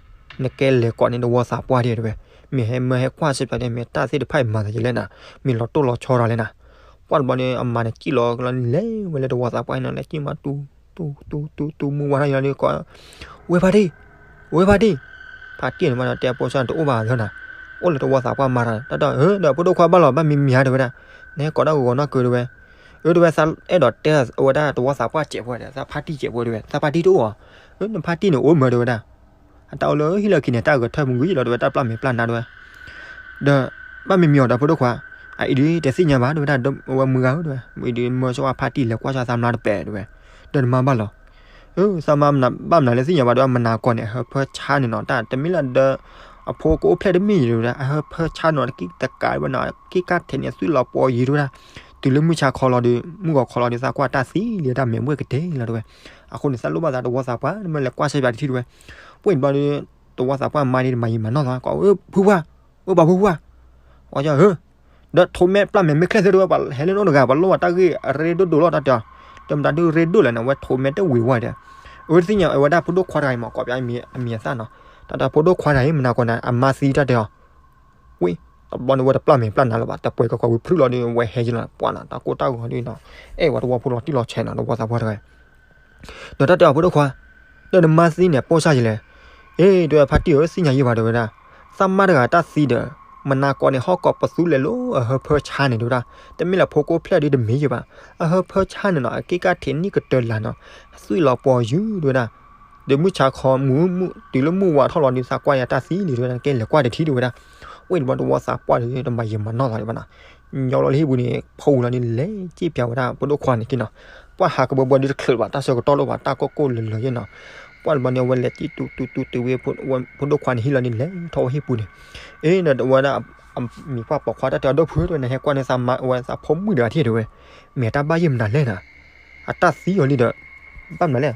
နကဲလဲၤကိးန့ၢ်တဝီသးပှၢ်ဒံးတဲဝဲ, မ့ၢ်ဟဲမၢဟဲကွၢ်စ့ၢ်ကီးန့ၣ် မ့ၢ်တၢ်သ့ၣ်တဖၣ်အံၤမၤသးယံၤလဲၣ်နၤ, မ့ၢ်လီၤတိၢ်လီၤဆီတၢ်လဲၣ်နၤ, ပှၢ်တဘျီန့ၣ် အမါန့ၣ်စံၣ်လီၤကလီန့ၣ် လဲၤဝဲလၢတဝီသးပှၢ်အံၤနီၤ လဲၤစံၣ်မးတူ တူ တူ တူ တူ မုၢ်ဝါထီၣ်ယံၤလီၤဒီးကိး ဝဲဖါတံၢ်, ဝဲဖါတံၢ်, ဖါတံၢ်န့ၣ်မးဒီးတဲပိၢ်စၢ်န့ၣ်တအိၣ်ဘၣ်လၢနၤ, အိၣ်လၢတဝီသးပှၢ်မၤတၢ် တၢ်ဒီး ဒီးဖိဒိၣ်ခွါဘၣ်လီၤ ဘၣ်မံမံဧါတဲဝဲဒၣ်, နဟဲကိးတၢ်ဂီၤဂီၤနီၢ်ကၢတဲဝဲ, အၢ တဲဝဲ သးအဲၣ်ဒိးတဲအဝဲဒၣ်တဝီသးပှၢ်စဲးဖိဒီး သးဖါတံၢ်စဲးဖိတဲဝဲ သးဖါတံၢ်တအိၣ်ဧါ, အၢ နဖါတံၢ်န့ၣ်အိၣ်မးတဲဝဲဒၣ်, အတၢ်အိၣ်လၢဟံၣ်လၢခံန့ၣ် တၢ်ဂဲၤထၢၣ်မုၢ်ဂံၢ်လီၤတဲဝဲ တၢ်ပျၢ်မဲာ်ပျၢ်နါတဲဝဲ ဒီး ဘၣ်မံမံအီၤဒီးဖိဒိၣ်ခွါ, အအံၤဒုးတသ့ၣ်ညါဘၣ်တဲဝဲဒၣ် အဝဲမုၢ်ဂၤဧၢတဲဝဲ, အံၤဒုးမၢဆိဝဲဖါတံၢ်လဲၤကွၢ်ဆၣ်သးမျါတပဲာ်တဲဝဲ, ဒီးနမါဘၣ်လီၤ, အၢ သးမါဘၣ်မနုၤလဲၣ်သ့ၣ်ညါဘၣ်တဲဝဲ မနၤကိးန့ၣ် အဟၢဖၢဆါန့ၣ်နီၤ တၢ်တမ့ၢ်လၢဒီး အဖိကအိၣ်ဖျဲၣ်တမ့ၢ်ယံၤတဲဝဲဒၣ် အဟၢဖၢဆါန့ၣ်နီၤ တက့ၢ်တကးဝဲနီၤ က့ၢ်ကၢ်ထဲးန့ၣ် အသွံၣ်လီၤပှီၤယံၤတဲဝဲဒၣ်, တုၤလၢမုၢ်ဆါခီလီၤဒီး မုၢ်ဂီၤခီလီၤဒီး သးကွၢ်တၢ်သံလံတၢ်မဲာ်ဘှဲၣ်ကတဲာ်လီၤတဲဝဲ, အဃိန့ၣ် သးလိၣ်ဘၣ်သးတဝီသးပှၢ် နမ့ၢ်လဲၤကွၢ်ဆၢပၠးတထံၣ်တဲဝဲ, ပှ့ၤတဘျီဒီး တဝီသးပှၢ်မါန့ၣ် တမၤယံာ်မၤနီၢ်သး ကိး ဖုဖၣ်, အၢ ပှၤဖုဖၣ်, အီ ဒီးထိးမဲပျၢ်မဲာ်မ့ၢ်ချဲၣ်သ့တဲဝဲ ပှၤဟဲလၢနအိၣ်တဂၤ ပှၤလိၣ်ဘၣ်တၢ်ဂ့ၢ်အရ့ဒိၣ်ဒိၣ်လီၤတၢ်တဲအီၤ, တမတၤဒုးရ့ဒိၣ်လဲၣ်န့ၣ် အဝဲထိးမဲတဝံၤဝဲဒီး, အၢတသ့ၣ်ညါအဝဲဒၣ်ဖိဒိၣ်ခွါတဂၤအံၤမး ကိးပၠးအမံၤအသၣ်နီၤ, တၢ်တၢ်ဖိဒိၣ်ခွါတဂၤအံၤ မနၤကိးန့ၣ် အမါသံတၢ်တဲအီၤ, ဝ့ၢ် တဘျီန့ၣ်ဝဲတပျၢ်မဲာ်ပျၢ်နါလၢၤဘၣ် တပှဲၤကီကီဝံၤဖုၣ်လီၤဒီး ဝဲဟဲယံၤလီၤ ပှၤနီၤ တၢ်ကိၢ်တၢ်ဂီၤဒ်နီၤ, အဲၣ်ဝဲတဝီဖိလီၤတံၢ်လီၤဆဲးနီၤ တဝီသးပှၢ်တဂၤ ဒီးတၢ်တဲအီၤဖိဒိၣ်ခွါ, ဒီးနမါသံန့ၣ် ပိၢ်စၢ်ယံၤလဲၣ်, အ့ တဲဝဲဖါတံၢ်ဧၢ သ့ၣ်ညါယံၤဘၣ်တဲဝဲဒၣ်, သးမါတဂၤတၢ်သံဒီး, မနၤကိးန့ၣ် ဟီၣ်ကိးပသူလဲၤလိာ်အဟၢဖၢဆါန့ၣ်တဲဝဲဒၣ်, တမ့ၢ်လၢဖိကအိၣ်ဖျဲၣ်ဒ်တမ့ၢ်ယံၤဘၣ်, အဟၢဖၢဆါန့ၣ်နီၤ အက့ၢ်ကၢ်ထဲးနံၣ်ကတၢၢ်လၢ်နီၤ, သွံၣ်လီၤပှီၤယုၢ်တဲဝဲဒၣ်, ဒီးမုၢ်ဆါခီမုၢ် တုၤလၢမုၢ်ဝါထီၣ်လီၤဒီး သးကွၢ်ယၤတၢ်သံလံတဲဝဲဒၣ် ကဲလဲၤကွၢ်တထံၣ်တဲဝဲဒၣ်, ဝ့ၢ်တဘျီတဝီသးပှၢ်ဒီး တမၤယံာ်မၤနီၢ်သးဒံးဘၣ်နီၤ ညီလီၤလၢဟံၣ်ပူၤန့ၣ် ဖီဝံၤလီၤန့ၣ် လဲၤစံၣ်ပၠးဝဲဒၣ်ဖိဒိၣ်ခွါန့ၣ်က့နီၤ, ပှၢ်ဟးကဘၢဘၢဒ်တချုးဘၣ် တၢ်ဆၢကတီၢ်လိၣ်ဘၣ် တၢ်ကိၢ်ကိၢ်လၢၤလၢၤယဲနီၤ, ပှၢ်တဘျီန့ၣ် အဝဲလဲၤစံၣ်တူတူတူဝဲ ဖိဒိၣ်ခွါန့ၣ်ဟံၣ်လီၤန့ၣ် လဲၤထီၣ်ဝဲဟံၣ်ပူၤန့ၣ်, အ့ ဒီးဝဲဒၣ် မံၤပှၢ်ပိာ်ခွါတၢ်တဲအီၤ ဒီပုၢ်ဝဲၢ်န့ၣ် ဟဲကွၢ်န့ၢ်သးမါဝဲသးဖိမုၣ်တဂၤထံၣ်တဲဝဲ, မ့ၢ်တၢ်ဘၣ်ယိၣ်မနုၤလဲၣ်နီၤ, အတၢ်သံအီၤလံဒီး ဘၣ်မနုၤလဲၣ်,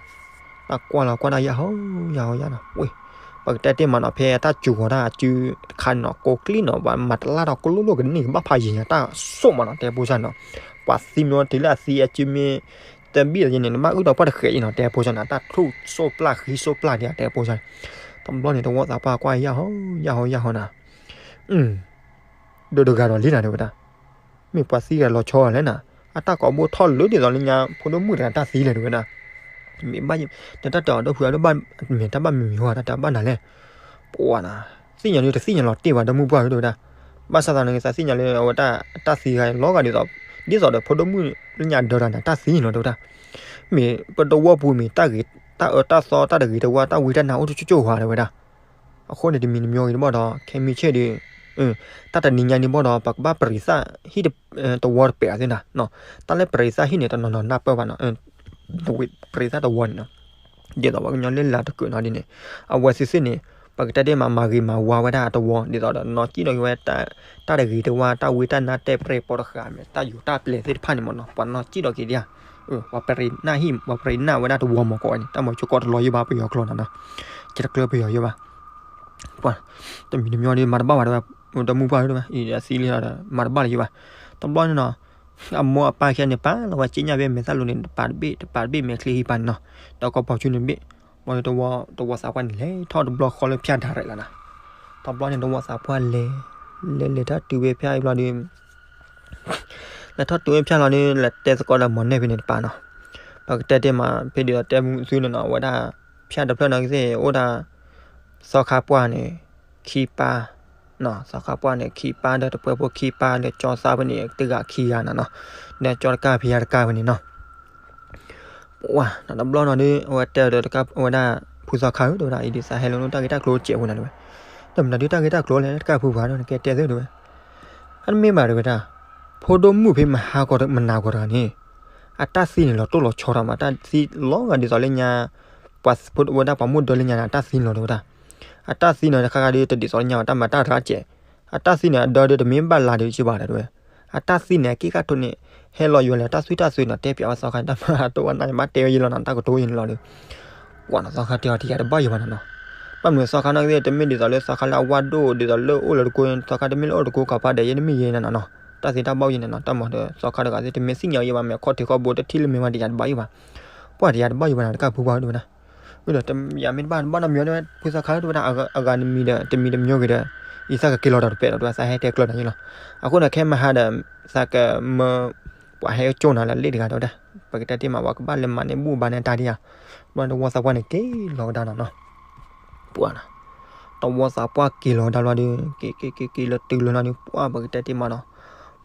တၢ်ကွၢ်လီၤကွၢ်ဒၣ်ယၤဟီယၤဟီယၤနီၤ, ဝ့ၢ် ပကတဲတ့ၢ်မးနီၤ ဖဲအတၢ်စူၤဂီၤတၢ်အစုတခါန့ၣ်နီၤ ကိးကျံနီၤ ပှၤမၤတလၢ်ထီၣ်ကိၢ်လိၣ်လိၣ်ကန့ၢ်ကဘၣ်ဖးယံၤညါတၢ်စိၣ်မးနီၤ တဲဖိစၢ်နီၤ. ပှၤသံမ့ၢ်တုၤလၢအသံအစုမ့ၢ် တဘံၣ်အီၤယဲန့ၣ် နဘၣ်အုၣ်ဒီးပှၢ်တဃဲးအံၤနီၤ တဲဖိစၢ်နီၤ တၢ်ထူၣ်စိၣ်ပျၢ်ဃံစိၣ်ပျၢ်ဒံး တဲဖိစၢ်. တဘျီန့ၣ် တဝီသးပှၢ်ကွၢ်ယၢ်ဟီ ယၢ်ဟီ ယၢ်ဟီနီၤ ဒိးတဂၤဒီးလံနၤ တဲဝဲဒၣ်. မ့ၢ်ပှၤသံဂၤလီၤဆီဂၤလဲၣ်နၤ, အတၢ်ကိးဘိထီၣ်လၢဒ်သိးလၢညါ ဖိဒိၣ်မုၣ်တဂၤတၢ်သံလဲၣ် တဲဝဲဒၣ်. မ့ၢ်ဘၣ်ယ, တၢ်တဲအီၤဒီးဖုအဒိၣ်ဘၣ်, မ့ၢ်တၢ်ဘၣ်မံၤမံၤဟီ တၢ်တဲဘၣ်နၤလဲၣ်. ပှၤနၤ, သ့ၣ်ညါဒ်တသ့ၣ်ညါလီၤတ့ၢ်ဘၣ် ဒီမုၣ်ပှၢ်ဧၢ တဲဝဲဒၣ်. ဘၣ်ဆၣ်သးန့ၣ် သးသ့ၣ်ညါလၢအဝဲတၢ်သံဂၤလီၤဂာ်ဒ်သိး, ဒ်သိးဒီးဖိဒိၣ်မုၣ်လၢညါဒၢတၢ်န့ၣ် တၢ်သံန့ၣ်လီၤ တဲဝဲဒၣ်. မ့ၢ်ပတဝီပူၤမ့ၢ်တၢ်ဂ့ၤ, တၢ်အၢတၢ်သီ တၢ်တဂ့ၤတဝါ တၢ်ဝံတၢ်နါအိၣ်တကၠိကၠိဟါ တဲဝဲဒၣ်. အဃိန့ၣ် တမံၤတမံၤဂ့ၤတဘၣ်ဒီး ခဲမုၢ်ဆ့ၣ်ဒီး, တၢ်တနံၤညါန့ၣ်ဘၣ်ဒီး ပကဘၣ်ပရံးသးဟံၣ်တဝီတပဲာ်အသ့နၤ, တၢ်လၢပရံးသးဟံၣ်န့ၣ် တနီၤနီၤနၢ်ပၢၢ်ဘၣ်နီၤ, ပရံးသးတဝီန့ၣ်နီၤ, ဒ်သိးပှၤကညီလၢလၤတကုးနီၤဒ်န့ၣ်, အဝဲသ့ၣ်သ့ၣ်န့ၣ် ပကတဲဒ်မး မၤဂ့ၤမၤဝါဝဲဒၣ်အတဝီ ဒ်သိးဒီး နီၢ်ကံၣ်ဒီးက့ၤဝဲ တၢ်တဂ့ၤတဝါ တၢ်ဝံတၢ်နါတဲာ်ပြဲၢ်ပိာ်တဃာ် မ့ၢ်တၢ်ယူၤတၢ်ပျဲၤသ့ၣ်တဖၣ်န့ၣ်မ့ၢ်နီၤ ပှၤနီၢ်ကံၣ်ဒီးက့ၤဒံးဧါ, ပှၤပရံးနၢ်ဟံၣ် ပှၤပရံးနၢ်ဝဲဒၣ်တဝီမ့ၢ်ကိးဝဲန့ၣ် တၢ်မၤဆိကီတလီၤယိၣ်ဘၣ်ပယီၤကျိာ်နီၤနီၤ, ကတကျၢပယီၤယိၣ်ဘၣ်. ပှၤ, တမံၤတမံၤဒီးမၤတဘၣ်ဘၣ်တဲဝဲ, ဒီမုၢ်ပှၢ်တဲဝဲ, အံၤအသံလံဒီး မၤတဘၣ်လၢၤယိၣ်ဘၣ်. တဘျီန့ၣ်နီၤ, အမိၢ်အပၢ်ခဲန့ၣ် ပာ်လီၤဝဲက့ညၣ်ဖဲမဲာ်သၣ်လိၤန့ၣ် တပၤတဘ့ၣ် တပၤတဘ့ၣ်မဲာ်ချံဟံၣ်ပၤန့ၣ်နီၤ, ဒီးကီၢ်ပီၤဆူန့ၣ်တဘ့ၣ်, ဘျီန့ၣ် တဝီသးပှၢ်န့ၣ် လဲၤထီၣ်တဘျီဃီလၢဖၠၣ်ဒၣ်ရဲၣ်လီၤနီၤ. တဘျီန့ၣ် တဝီသးပှၢ်လဲၤ, လဲၤလဲၤထီၣ်တုၤဝဲဖၠၣ်အံၤဘျီဒီး လဲၤထီၣ်တုၤဝဲဖၠၣ်လီၤဒီး လဲၤတဲသကိးဒီးမီၢ်နဲၣ်ဖဲန့ၣ်တပၤနီၤ. ပကတဲတ့ၢ်မး ဖဲဒ်သိးတဲမုၢ်သုန့ၣ်နီၤ အဝဲဒၣ် ဖၠၣ်တဖျၢၣ်နီၤကသ့ၣ် အိၣ်ဒၣ် သီခါပှၢ်န့ၣ် ခံပၢ်, သီခါပှၢ်န့ၣ် ခံပၢ် ဒီးတပှဲၤဖိခံပၢ် ဒီးကၠီသးဖဲန့ၣ် တဂၤခံဂၤနီၤနီၤ, ဒီးကၠီတကၢ်ဖဲယၤတကၢ်ဖဲန့ၣ်နီၤ. ပှၤ တဘျီနီၤဒီး အဝဲတဲဒီးတကၢ် အဝဲဒၣ် ဖုသီခါဧၢ တဲဝဲဒၣ် အံၤဒ် သးဟဲလၢနတၢ်ဂ့ၢ်တၢ်ကျိၤစဲးဖိနၤတဲဝဲ, တမနုၤဒ်တၢ်ဂ့ၢ်တၢ်ကျိၤလဲၣ် တကၢ်ဖုပှၤဒီး နကဲတဲသ့တဲဝဲ, အတမ့ၢ်ဘၣ်တဲဝဲဒၣ်, ဖိဒိၣ်မုၣ်ဖဲမဟါကီမနၤကီတဂၤန့ၣ် အတၢ်သံန့ၣ်လီၤတိၢ်လီၤဆီထီၣ်မး တၢ်သံလီၤဂာ်ဒ်သိးလၢညါ ပှၤဖိဝဲဒၣ်ပှၤမိၢ်ဒၢလၢညါန့ၣ် အတၢ်သံန့ၣ်လီၤတဲဝဲဒၣ်. အတၢ်သံန့ၣ်တခါခါဒီး တဒ်သိးလၢညါဘၣ် တၢ်မၤတၢ်ရၤစဲး, အတၢ်သံန့ၣ် အဒၢဒီးတမ့ၢ်ဘၣ်လါဒီးကဘၣ်လၢၤတဲဝဲ, အတၢ်သံန့ၣ် အက့ၢ်ကၢ်ထိးန့ၣ် ဟဲလီၤယိာ်လဲၣ် တၢ်သွံၣ်တၢ်သွဲန့ၣ် တဲပၠးဝဲသီခါန့ၣ် တၢ်မၤတအိၣ်ဝဲနၤ ယဘၣ်တဲဝဲယဲလီၤနၤ တၢ်ကတိၤယဲန့ၣ်လီၤဒီး ပှၤနီၤ သီခါတဲအီၤတယၤတဘၣ်ယိာ်ဘၣ်နီၤနီၤ. ဘၣ်မနုၤသီခါနီၤကသ့ၣ် တမ့ၢ်ဒ်သိးလၢသီခါလၢအဝၢ်ဒိၣ် ဒ်သိးလၢအိၣ်လၢတကိး သီခါတမ့ၢ်လၢအိၣ်တကိးကီးဖးဒဲး ယဲတမ့ၢ်ယဲနၤနီၤနီၤ. တၢ်သ့တၢ်ဘၣ်ယဲန့ၣ်နီၤ တၢ်မၤဒီးသီခါတဂၤသ့ၣ် တမ့ၢ်သ့ၣ်ညါယဲဘၣ် မ့ၢ်အခီၣ်ထံးခီၣ်ဘိ တထံၣ်လၢမ့ၢ်ဝဲတယၤတဘၣ်ယိာ်ဘၣ်. ပှၤတယၤတဘၣ်ယိာ်ဘၣ်နီၤ တကၢ်ဖုပှၢ်တဲဝဲဒၣ်. ဝံၤဒီး ယၤမ့ၢ်တဘၣ်တဘၣ်နီတမံၤတဲဝဲ ဖုသီခါတဲဝဲဒၣ် အဂၤနမံၤဒီး တမံၤတမံၤဂ့ၤဒီး ယသးကက့ၤလီၤဒီးတပဲာ်ဒီးတဲဝဲ သးဟဲတဲကျၢၤနၤယဲလီၤ. အဃိန့ၣ် ခဲမဟါဒီး သးကမၢ ပှၤဟဲကၠိနၤလၢလ့ၣ်တဂၤတဲဝဲဒၣ်. ပကတဲတ့ၢ်မး ပှၤကဘၣ်လဲၤမၤန့ၢ်ဘူၣ်ဘါန့ၢ်တၢ်ဒံးဧါ. ဘျီတဝီသးပှၢ်န့ၣ် က့ၤလီၤကဒါနီၤနီၤ. ပှၤနီၤ တဝီသးပှၢ်က့ၤလီၤကဒါဘျီဒီး က့ၤက့ၤက့ၤက့ၤလၢတုၤလၢနီၤဒီး ပှၤပကတဲတ့ၢ်မးနီၤ.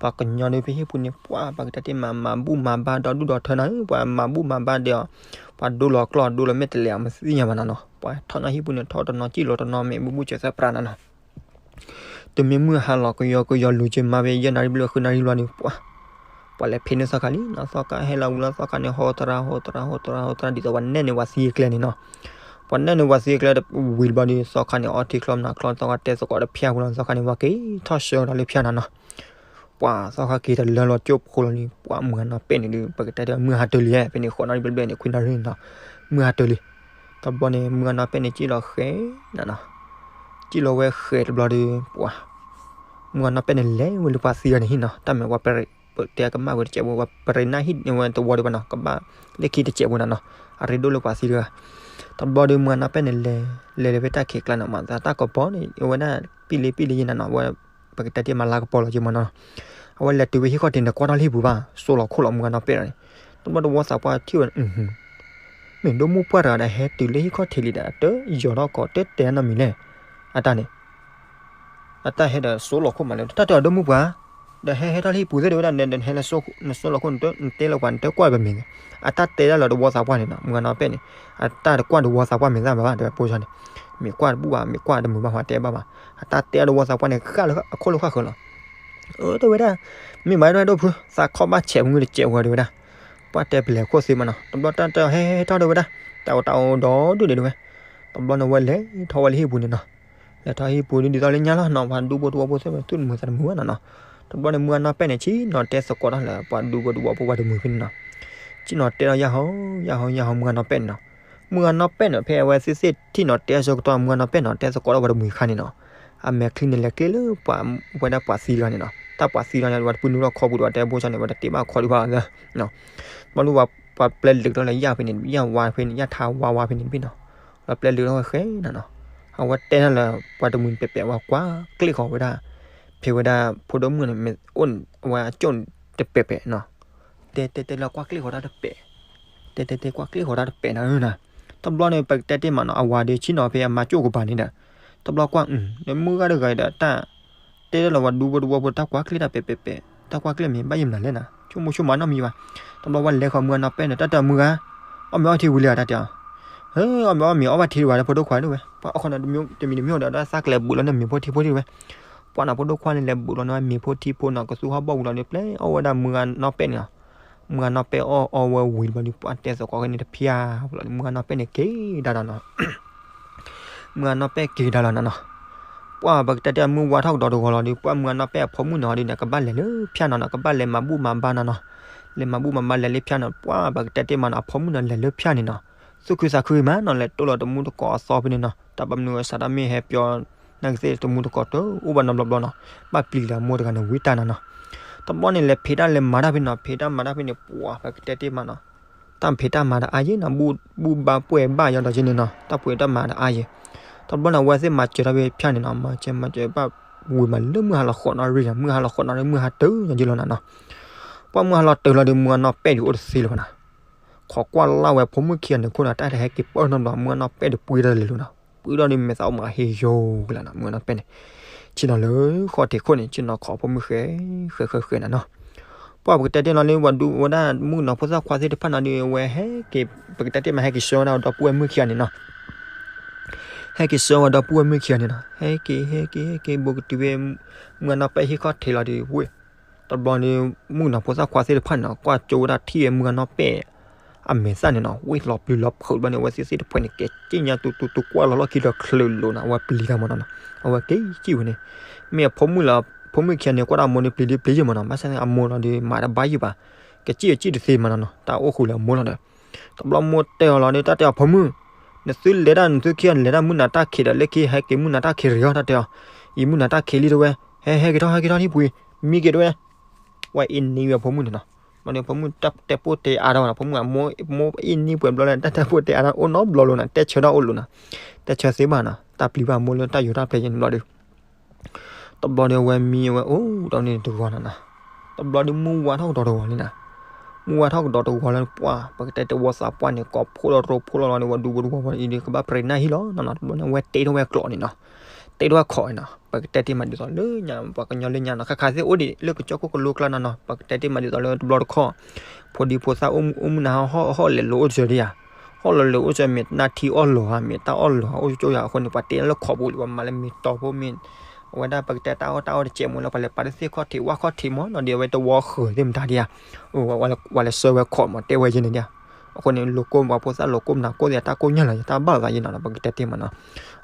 ပှၤကညီဒီးဖဲဟံၣ်ပူၤန့ၣ် ပှၤပကတဲတ့ၢ်မး မၤဘူၣ်မၤဘါဒီဒူၣ်ဒီထၢနီၤ ပှၤမၤဘူၣ်မၤဘါဒီး ပှၤဒိလီၤကျီၢ်ဒိလီၤမ့ၢ်တလဲၤအမသ့ၣ်ညါဘၣ်နီၤနီၤ. ပှၤထီၣ်ညီဟံၣ်ပူၤန့ၣ် ထီၣ်တနီၤကံၣ်လီၤတနီၤ မ့ၢ်ဘူၣ်ဘူၣ်စၢၤသၢပြးနီၤနီၤ. တုၤမ့ၢ်မုၢ်ဟါလီၤကယီကယီလူၤက့ၤမါဖဲယဲၢ်နၣ်ရံၣ်ဘျဲၣ်ဃုနၣ်ရံၣ်ဘျီန့ၣ် ပှၤ ပှၤလဲၤဖံးန့ၢ်သီခါလံနီၤ သီခါဟဲလီၤဝံၤလီၤ သီခါန့ၣ် ဟီတရါဟီတရါဟီတရါဟီတရါ ဒ်သိးပှၤနဲၣ်န့ၢ်ပှၤသံအကျဲန့ၣ်နီၤ. ပှၤနဲၣ်န့ၢ်ပှၤသံအကျဲဝံၤဘျီဒီး သီခါန့ၣ် အီထံချီမနၤချီ သီခါတဲသကိးတဖၠၣ်ဝံၤလီၤ သီခါန့ၣ် ပှၤက့ၤထီၣ်ဆှၢဒီးလၢဖၠၣ်နီၤနီၤ. ပှၤသီခါက့ၤတလၢလီၤကၠိဖိလီၤန့ၣ် ပှၤမုၢ်ဂၤနီၢ်ပဲၣ်န့ၣ်ဒီး ပကတဲဒီးမုၢ်ဟါတၢၤလံ ဖဲန့ၣ် ဃိးနၣ်ရံၣ်ဘျဲၣ်ဘျဲၣ်န့ၣ် ခွံနၣ်ရံၣ်န့ၣ်နီၤ မုၢ်ဟါတၢၤလံ. တဘျီန့ၣ် မုၢ်ဂၤနီၢ်ပဲၣ်န့ၣ် ကံၣ်လီၤဃဲၤနီၤနီၤ. ကံၣ်လီၤဝဲဃဲၤတဘျီဒီး ပှၤ မုၢ်ဂၤနီၢ်ပဲၣ်န့ၣ် လဲၤဝဲလၢပှၤသံဂၤန့ၣ်ဟံၣ်နီၤ တၢ်မ့ၢ်ပှၤပရ့ တဲကမၣ်ဝဲတစဲးဖိ ပှၤပရ့နၢ်ဟံၣ်ဝဲတဝီဒံးဘၣ်နီၤ ကဘၣ်လၢခံတစဲးဖိနီၤနီၤ အရ့ဒိၣ်လၢပှၤသံတဂၤ. တဘျီဒီး မုၢ်ဂၤနီၢ်ပဲၣ်န့ၣ် လဲၤ လဲၤလၢဖဲတၢ်ခံးကျါနီၤ မၤသးတၢ်ကပီၤန့ၣ် အဝဲဒၣ် ပံၣ်လ့ပံၣ်လ့ယဲနၤနီၤ အဝဲ ပကတဲတ့ၢ်မးလါကပီၤလီၤက့မးနီၤ. အဝဲလဲၤတုၤဝဲဟံၣ်ခီၣ်ထံးန့ၣ် ကွၢ်ထီၣ်လၢဟံၣ်ပူၤဘၣ် စိလီၤခိၣ်လီၤ မုၢ်ဂၤနီၢ်ပဲၣ်န့ၣ်. တဘျီတဝီသးပှၢ်ထံၣ်ဝဲ မ့ၢ်ဒိၣ်မုၢ်ပှၢ်တဂၤဒီး ဟဲတုၤလၢဟံၣ်ခီၣ်ထံးလံဒီး တယီၤထီၣ်ကီး တတဲနီတမံၤလဲၣ်. အတၢ်န့ၣ် အတၢ်ဟဲဒီးစိလီၤခိၣ်မးလဲၣ် တၢ်တဲအီၤဒိၣ်မုၢ်ပှၢ် ဒီးဟဲဟဲထီၣ်လၢဟံၣ်ပူၤသ့ၣ်တဲဝဲဒၣ် နဟဲလၢနစိလီၤခိၣ် နတဲလၢပှၤ နတကွၢ်ပမံၤန့ၣ် အတၢ်တဲဒၣ်လၢတဝီသးပှၢ်န့ၣ်နီၤ မုၢ်ဂၤနီၢ်ပဲၣ်န့ၣ် အတၢ်တကွၢ်တဝီသးပှၢ်မံၤသၣ်ဘၣ်ဘၣ် တဲဝဲပိစၢ်န့ၣ် မ့ၢ်ကွၢ်တဘူၣ်ဘၣ် မ့ၢ်ကွၢ်တမုာ်ဘၣ် ပှၤတဲဘၣ်ဘၣ် အတၢ်တဲဒၣ်တဝီသးပှၢ်န့ၣ် ဃၣ်လၢအခိၣ်လၢဃၣ်ဃၢၤလီၤ. အၢ တဲဝဲဒၣ် မ့ၢ်မၤဒၣ်ဒိၣ်ဖု သးခီၣ်ဘၣ်ဆဲးမုၢ်တစဲးဝဲတဲဝဲဒၣ် ပှၤတဲပလဲၤခိၣ်သ့မးနီၤ တဘျီတၢ်တဲဟဲဟဲထီၣ်တဲဝဲဒၣ် တၢ်အိၣ်တၢ်အိၣ်ဒီဒူၣ်ဒံးတဲဝဲ တဘျီန့ၣ်ဝဲလဲၤထီၣ်ဝဲလၢဟံၣ်ပူၤန့ၣ်နီၤ လဲၤထီၣ်ဟံၣ်ပူၤဒ်သိးလၢညါလီၤနီၤ ပှၤဒူဖိတဝီဖိသ့ၣ်ဝဲသူၣ်တမုာ်သးတမုာ်ဘၣ်နီၤနီၤ တဘျီန့ၣ် မုၢ်ဂၤနီၢ်ပဲၣ်န့ၣ် ဆ့ၣ်နီၤတဲသကိးတၢ်လၢ ပှၤဒူဖိတဝီဖိပှၤတမုာ်ဖဲန့ၣ်နီၤ ဆ့ၣ်နီၤတဲဒီးယၢ်ဟီ ယၢ်ဟီ ယၢ်ဟီ မုၢ်ဂၤနီၢ်ပဲၣ်န့ၣ်နီၤ မုၢ်ဂၤနီၢ်ပဲၢ်န့ၣ် ဖဲအဝဲသ့ၣ်သ့ၣ်ထံၣ်နီၤ တဲဆိကတီၢ် မုၢ်ဂၤနီၢ်ပဲၢ်နီၤ တဲသကိးဒီးဝဲတမှံၤခါန့ၣ်နီၤ, အမဲာ်ချံန့ၣ်လဲၤကျ့လၢပှၤဝဲဒၣ်ပှၤသံတဂၤန့ၣ်နီၤ, တၢ်ပှၤသံတဂၤန့ၣ် ဝဲတပုၢ်နုာ်ထီၣ်ခီပူၤဒီး တဲဘိၣ်ဆၣ်န့ၣ် ဝဲတတ့ဘၣ်ခီဒံးဘၣ်လၢ ဘီလူပှၤပျဲလုးထီၣ်လၢယၢ်ဖဲန့ၣ် ယၢ်ဝါဖဲန့ၣ် ယၢ်ထါဝါဝါဖဲန့ၣ်တဘ့ၣ်နီၤ, ဒီးပျဲလုးထီၣ်ဝဲဃဲနီၤနီၤ, အဝဲတဲထီၣ်လၢ ပှၤတမှံၤတပဲာ်ပဲာ် ဝဲကွၢ်ကျ့ၣ်ဃီၤဝဲဒၣ် ဖဲဝဲဒၣ်ဖိဒိၣ်မုၣ်န့ၣ် မ့ၢ်အိၣ်ဝဲအကၠိၣ်တပဲာ်ပဲာ်နီၤ, တဲတဲတဲလၢကွၢ်ကျ့ၣ်ဃီၤတၢ်တပဲာ်, တဲတဲတဲကွၢ်ကျ့ၣ်ဃီၤတၢ်တပဲာ်နၤဧၢနၤ, တဘျီန့ၣ် ပကတဲတ့ၢ်မးနီၤ အဝၤဒီးဆ့ၣ်နီၤဖဲအမါကၠိၣ်ကပၤန့ၣ်ဒီး, တဘျီကွၢ် နမုၢ်ဂၤတဂၤဒီးတၢ် တဲလၢဝဲဒူဖိတဝီဖိတၢ်ကွၢ်ကျ့ၣ်တၢ်ပဲာ်ပဲာ်ပဲာ်, တၢ်ကွၢ်ကျ့ၣ်မ့ၢ်ဘၣ်ယံာ်မနုၤလဲၣ်နၤ ဆိကမိၣ်ဆိကမးနီတမံၤဘၣ်, တဘျီဝဲလဲၤဃီၤမုၢ်ဂၤနီၢ်ပဲၢ်န့ၣ် တၢ်တဲမုၢ်ဂၤ အီၣ်မ့ၤအီထံဝံၤလံဧါ တၢ်တဲအီၤ, ဟဲ အီၣ်မ့ၤအီမ့ၤအီဘၣ်ထံဒံးဘၣ်လၢဖိဒိၣ်ခွါဒၣ်ဝဲ, ပှၤအီၣ်ဃီနီၤ တမံၤတမံၤဒီး တၢ်သးကလဲၤဘူးလီၤန့ၢ်မ့ၤဖိထံဖိဒံးဝဲ, ပှၤနီၤဖိဒိၣ်ခွါန့ၣ် လဲၤဘူးလီၤန့ၢ်မ့ၤဖိထံဖိနီၤ ကသူဟီၣ်ဘီၣ်ဝံၤလီၤဒီး ပျဲအီၣ်ဝဲဒၣ်မုၢ်ဂၤနီၢ်ပဲၢ်န့ၣ်လီၤ, မုၢ်ဂၤနီၢ်ပဲၢ်အီၣ်အီဝဲဝံၤလီၤဒီး ပှၤတဲသကိးက့ၤန့ၣ်တဖၠၣ်လီၤဒီး မုၢ်ဂၤနီၢ်ပဲၢ်န့ၣ်က့ၤဒၣ်လီၤနီၤ မုၢ်ဂၤနီၢ်ပဲၢ်က့ၤကဒါလီၤနၤနီၤ, ပှၢ်ပကတဲတ့ၢ်အမုၢ်ဝါထီၣ်ကဒီးတဂီၤလီၤဒီး ပှၢ်မုၢ်ဂၤနီၢ်ပဲၢ်အဖိမုၣ်န့ၣ်ဒီး ကဘၣ်လဲၤလၢဖၠၣ်နီၤနီၤ ကဘၣ်လဲၤမၤဘူၣ်မၤဘါနၤနီၤ, လဲၤမၤဘူၣ်မၤဘါလဲၤလၢဖၠၣ်နီၤ ပှၢ်ပကတဲတ့ၢ်မးနီၤ အဖိမုၣ်န့ၣ်လဲၤလၢဖၠၣ်န့ၣ်နီၤ, သူၣ်ခုသးခုမးနီၤ လဲၤတိၢ်လီၤတမူတကိးအသီဖဲန့ၣ်နီၤ တၢ်ဘၣ်မနုၤဝဲစးတၢ်မ့ၢ်ဟဲပျီ နာ်က့သ့ၣ်တမူတကိးတအိၣ်ဘၣ်နီတဘျီဘျီနီၤ, ဘၣ်ပျံၤလၢအမိၢ်တဂၤန့ၣ်ဝံတၢ်နၤနီၤ, တဘျီန့ၣ် လဲၤဖံးတၢ်လဲၤမၤတၢ်ဖဲန့ၣ်နီၤ ဖံးတၢ်မၤတၢ်ဖဲန့ၣ် ပှၢ်ပကတဲတ့ၢ်မးနီၤ တၢ်ဖံးတၢ်မၤတအါယဲနီၤ ဘူၣ်ဘါပှဲၤဘၣ်ယီၤဒီးက့န့ၣ်နီၤ တၢ်ဖံးတၢ်မၤတအါယဲ, တဘျီန့ၣ် အဝဲသ့ၣ်မၤစၢၤတၢ်ဖဲဖၠၣ်န့ၣ်နီၤ မၤစၢၤမၤစၢၤဘၣ်ဝံၤမးလၢမုၢ်ဟါလီၤဃိးနၣ်ရံၣ်နီၤ မုၢ်ဟါလီၤဃိးနၣ်ရံၣ် မုၢ်ဟါတၢၢ်ယီၤက့လီၤနၤနီၤ, ပှၢ်မုၢ်ဟါလီၤတၢၢ်လီၤဒီး မုၢ်ဂၤနီၢ်ပဲၢ်ဒုးအိၣ်တသ့လၢၤဘၣ်နီၤ ခိးကွၢ်လၢ်ဝဲဖိမုၣ်ခံဂၤန့ၣ်ခိၣ်နီၤ တၢ်တဟဲက့ၤပၢၢ်နီတဘျီ မုၢ်ဂၤနီၢ်ပဲၢ်ဒုးပှ့ၤထီၣ်လဲၤလိၤနီၤ, ပှ့ၤထီၣ်ဒီးမဲာ်သးအိၣ်မးဟ့ယိၤကလၢနီၤ မုၢ်ဂၤနီၢ်ပဲၢ်န့ၣ်, ဆ့ၣ်နီၤလၢဃီၣ်ထံးခိၣ်န့ၣ် ဆ့ၣ်နီၤခိးဖိမုၣ်ဃဲ ဃဲဃဲဃဲနၤနီၤ, ပှၢ်ပကတဲတ့ၢ်လီၤလၢပှၤဒူဝဲဒၣ်မုၣ်ကနီၤဖိသၣ်ခွါသ့ၣ်တဖၣ်နီၤဒီး အဝဲဟဲက့ၤ ပကတဲတ့ၢ်မးဟဲက့ၤဆှၢဝဲဒၣ်ဒီပုၢ်ဝဲၢ်မုၣ်ခံဂၤန့ၣ်နီၤ ဟဲက့ၤဆှၢဝဲဒီပုၢ်ဝဲၢ်မုၣ်ခံဂၤန့ၣ်နီၤ ဟဲက့ၤ ဟဲက့ၤ ဟဲက့ၤ ဘူးကတုၤဖဲ မုၢ်ဂၤနီၢ်ပဲၢ်ဟံၣ်ခီၣ်ထံးလီၤဒီး ဝ့ၢ် တဘျီန့ၣ် မုၣ်ကနီၤဖိသၣ်ခွါသ့ၣ်တဖၣ်န့ၣ်နီၤ ကွၢ်ကၠိဝဲဒၣ်ထံၣ်ဝဲမုၢ်ဂၤနီၢ်ပဲၢ် အမဲာ်သၣ်န့ၣ်နီၤ ဝ့ၢ်လီၤပျံၤလီၤဖုးတဘျီန့ၣ် အဝဲသ့ၣ်သ့ၣ်တဖၣ်န့ၣ် ကဲက့ၣ်ညါတူတူတူကွၢ်လီၤလီၢ်ခံဒီးချၢးလိာ်နီၤ အဝဲပျံၤတၢ်မးနီၤနီၤ အဝဲက့ၤက့ၣ်ဝဲန့ၣ် မ့ၢ်အဖိမုၣ်လီၤ ဖိမုၣ်ခံဂၤန့ၣ် ကွၢ်ဒၣ်အမိၢ်န့ၣ်ပျံၤဒ်ပျံၤယဲၢ်မးနီၤ ဘၣ်ဆၣ်န့ၣ် အမိၢ်လီၤဒီးမၤတဘၣ်ယဲၢ်ဘၣ် ကစံၣ်အစံၣ်တသ့မးနီၤနီၤ တၢ်အိၣ်ဃုာ်လၢအမိၢ်လီၤဒီး တဘျီမိၢ်တဲအီၤလီၤဒီး တၢ်တဲအီၤဖိမုၣ် နသုလဲၤတၢ်နသုခံဂၤလဲၤတၢ်မုၢ်နၤတၢ်ခံးဒီး လၢခံဟဲက့ၤမုၢ်နၤတၢ်ခံးတဂ့ၤအီၤ တၢ်တဲအီၤ ယမုၢ်နၤတၢ်ခံးလံတဝဲ ဟဲဟဲက့ၤထီၣ်ဟဲက့ၤထီၣ်ထံၣ်ပှ့ၤ မံက့ၤတဝဲ ဝဲအ့ၣ်နံဝဲဖိမုၣ်န့ၣ်နီၤ ဘျီန့ၣ်ဖိမုၣ်တၢ်တဲပိၢ်တဲအါထီၣ်နီၤ ဖိမုၣ်အမိၢ်အ့ၣ်နံပှဲၤဘျီလၢ တၢ်တဲပိၢ်တဲအါထီၣ်အိၣ်နီတဘျီလိၤနီၤ တဲဆၢတၢ်အိၣ်လိၤနီၤ တဲဆၢသ့ဘၣ်နီၤ တၢ်ပျံၤဘၣ်အမိၢ်လၢတၢ်ယိၤတၢ်ပျဲယဲၢ်န့ၣ်ဘျီဒီး တဘျီဒီးအဝဲမံအဝဲအိၣ်ဒီးန့ၣ်တဂီၤနီၤနီၤ တဘျီဒီးမုၢ်ဝါထီၣ်ကဒီးတဂီၤလံနီၤ မုၢ်ဝါထီၣ်ကဒီးတဂီၤလၢပှၢ် ပကတဲတဝီသးပှၢ်န့ၣ် ကိးဖှိၣ်ဒီးတရိဖှိၣ်လီၤလီၤန့ၣ် ဝဲဒူဖိတဝီဖိအံၤဒီး ကဘၣ်ပြဲးနၢ်ဟံၣ်လီၤနီၤနီၤ တဘျီန့ၣ် အဝဲတ့ထီၣ်ဝဲကျိးန့ၣ်နီၤ တ့ထီၣ်ဝဲခီးနီၤ ပကတဲတ့ၢ်မးဒ်သိးလၢညါ ပှၤကညီလၢညါနီၤ ခါခါသ့ၣ်အိၣ်ဒံးလၢကစၢၢ်ခိၣ်ကလိကျါနီၤနီၤ ပကတဲတ့ၢ်မးဒ်သိးလၢတဘျီတခီၣ် ဖိဒံဖိသၣ်အိၣ်မုၢ်နၤဟီၣ်ဟီၣ်လဲၤလိၤအိၣ်တစၢၤဒံးယါ ဟီၣ်လီၤလဲၤအိၣ်စၢၤမ့ၢ်နၢ်ထံအီၣ်လီၤဧါ မ့ၢ်တၢ်အီၣ်လီၤဧါ အိၣ်ကၠိယါ အဃိန့ၣ် ပှၤတ့လၢခီးပူၤလံ ပှၤမၤလၢမ့ၢ်တီဖိမ့ၢ် အဝဲဒၣ်ပကတဲတၢ်အီၣ်တၢ်အီတစဲးမ့ၢ်လၢပှၤလဲၤပာ်တသ့ၣ်ခီၣ်ထံးဝၣ်ခီၣ်ထံးမ့ၢ်နီၤ ဒီးအဝဲတဝီဃၢၤသ့ၣ်မတၤဒံးဧါ ဝဲလဲၤဆှၢဝဲခီးမ့ၢ်တဲဝဲယဲၢ်န့ၣ်ဒံး အဃိန့ၣ် လိၤကိၢ်ပှၤဖိသၣ်လိၤကိၢ်မနၤကိၢ်သ့ၣ် တၢ်ဘၣ်သးယဲၢ်နီၤ ပကတဲတ့ၢ်မးနီၤ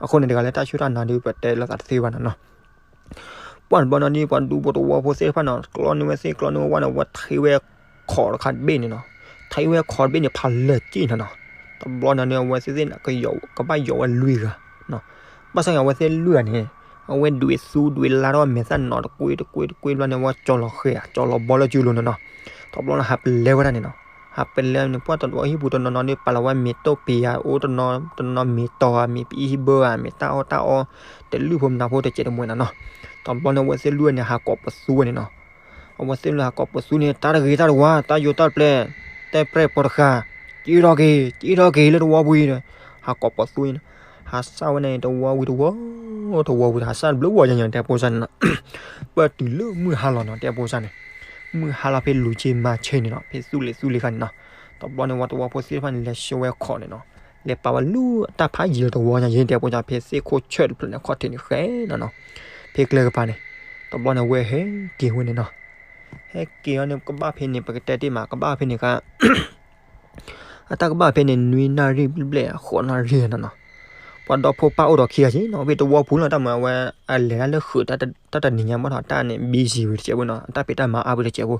အဃိန့ၣ် တဂၤလၢတၢ်ဆူၣ်တၢ်နာ်ဒီး ပတဲလိာ်သးတသ့ဘၣ်နီၤနီၤ ပှၢ်တဘျီနီၤဒ် ပှၤဒူဖိတဝီဖိသ့ၣ်တဖၣ်နီၤ ကျီန့ၢ်ဝဲသ့ၣ်ကျီန့ၢ်ဝဲဝၣ်န့ၣ် အဝဲထံၣ်ဝဲခီးတခါတဘ့ၣ်န့ၣ်နီၤ ထံၣ်ဝဲခီးတဘ့ၣ်န့ၣ် ဖးလၢာ်က့ၣ်နီၤနီၤ တဘျီနီၤဒ် အဝဲသ့ၣ်သ့ၣ် ကဘၣ်ယီၤဝဲလွံၢ်ဂၤ ဘၣ်ဆၣ်က့ၤအဝဲသ့ၣ်လွံၢ်ဂၤန့ၣ် အဝဲဒွံးသူဒွံးလါထီၣ်မဲာ်သၣ်နီၤ တကွ့တကွ့တကွ့ဘျီန့ၣ် အဝဲကၠီလီၤဃဲၤဧါ ကၠီလီၤဘီလၢကၠူလိၤနီၤနီၤ တဘျီနီၤ ဟးပလဲဝဲဒၣ်န့ၣ်နီၤ ဟးပလဲန့ၣ် ပှၢ်တဘျီဟံၣ်ပူၤတနီၤနီၤဒ် ပာ်လီၤဝဲမ့ၤတိၢ်ပ့ၤဧါ အိၣ်တနီၤတနီၤမ့ၤတီၤဧါ မ့ၤပအံၣ်ဟံၣ်ဘၢဧါ မ့ၤတၢ်အီၣ်တၢ်အီ တလုၢ်ဖိမနၤဖိတစဲးတမှဲၤနီၤနီၤ တဘျီန့ၣ် အဝဲသ့ၣ်လွံၢ်ဂၤန့ၣ် ဟးကိးပသူဝဲန့ၣ်နီၤ အဝဲသ့ၣ်လွံၢ်ဟးကိးပသူန့ၣ် တၢ်တဂ့ၤတၢ်တဝါ တၢ်ယိၤတၢ်ပျဲ တဲပြဲၢ်ပိာ်တဃာ် က့ၤထီၣ်က့ၤ က့ၤထီၣ်က့ၤလၢတဝီပူၤအံၤ ဟးကိးပသူန့ၣ် ဟးစၢ်ဝဲန့ၣ် တဝီဝံၤတဝီ တဝီဝံၤ ဟးစၢ်တဘျုးဝီညါန့ၣ် တဲဖိစၢ်န့ၣ်နီၤ ပၢၢ်တုၤလၢမုၢ်ဟါလီၤနီၤ တဲဖိစၢ်န့ၣ် မုၢ်ဟါလီၤဖဲလူၤဆ့မၤဆ့န့ၣ်နီၤ ဖဲသူလ့ၤသူလ့ၤခါန့ၣ်နီၤ တဘျီန့ၣ် ဝဲတဝီဖိသ့ၣ်တဖၣ်န့ၣ် လဲၤဆှၢဝဲခီးန့ၣ်နီၤ လဲၤပာ်ဝဲလူၤအတၢ်ဖးယံာ်လၢတဝီညါ ယဲၢ်တဲဖိစၢ် ဖဲသ့ၣ်ခိၣ်ဆၢၣ်တဖျၢၣ်န့ၣ် ခီၣ်ထံးန့ၣ်ဃဲနီၤနီၤ ဖဲကျဲကပၤန့ၣ် တဘျီန့ၣ် ဝဲဟဲက့ၤဝဲန့ၣ်နီၤ ဟဲက့ၤအီၤန့ၣ် ကဘၣ်ဖဲန့ၣ် ပကတဲတ့ၢ်မး ကဘၣ်ဖဲန့ၣ်ခါ အတၢ်ကဘၣ်ဖဲန့ၣ် နွံနၣ်ရံၣ်ဘျဲၣ်ဘျဲၣ် ဃိးနၣ်ရံၣ်နီၤနီၤ ပှၤဒီဖိပၢ်အိၣ်ဒီးခံဂၤက့နီၤ ဖဲတဝီပူၤလီၤ တၢ်မၤဝဲ အလဲၤတၢ်လၢဃုာ် တၢ်တနံၤညါဘၣ်ထီၣ် တၢ်န့ၣ် busy ဝံၤတစဲးဖိနီၤ အတၢ်ဖံးတၢ်မၤအါဝံၤတစဲးဖိ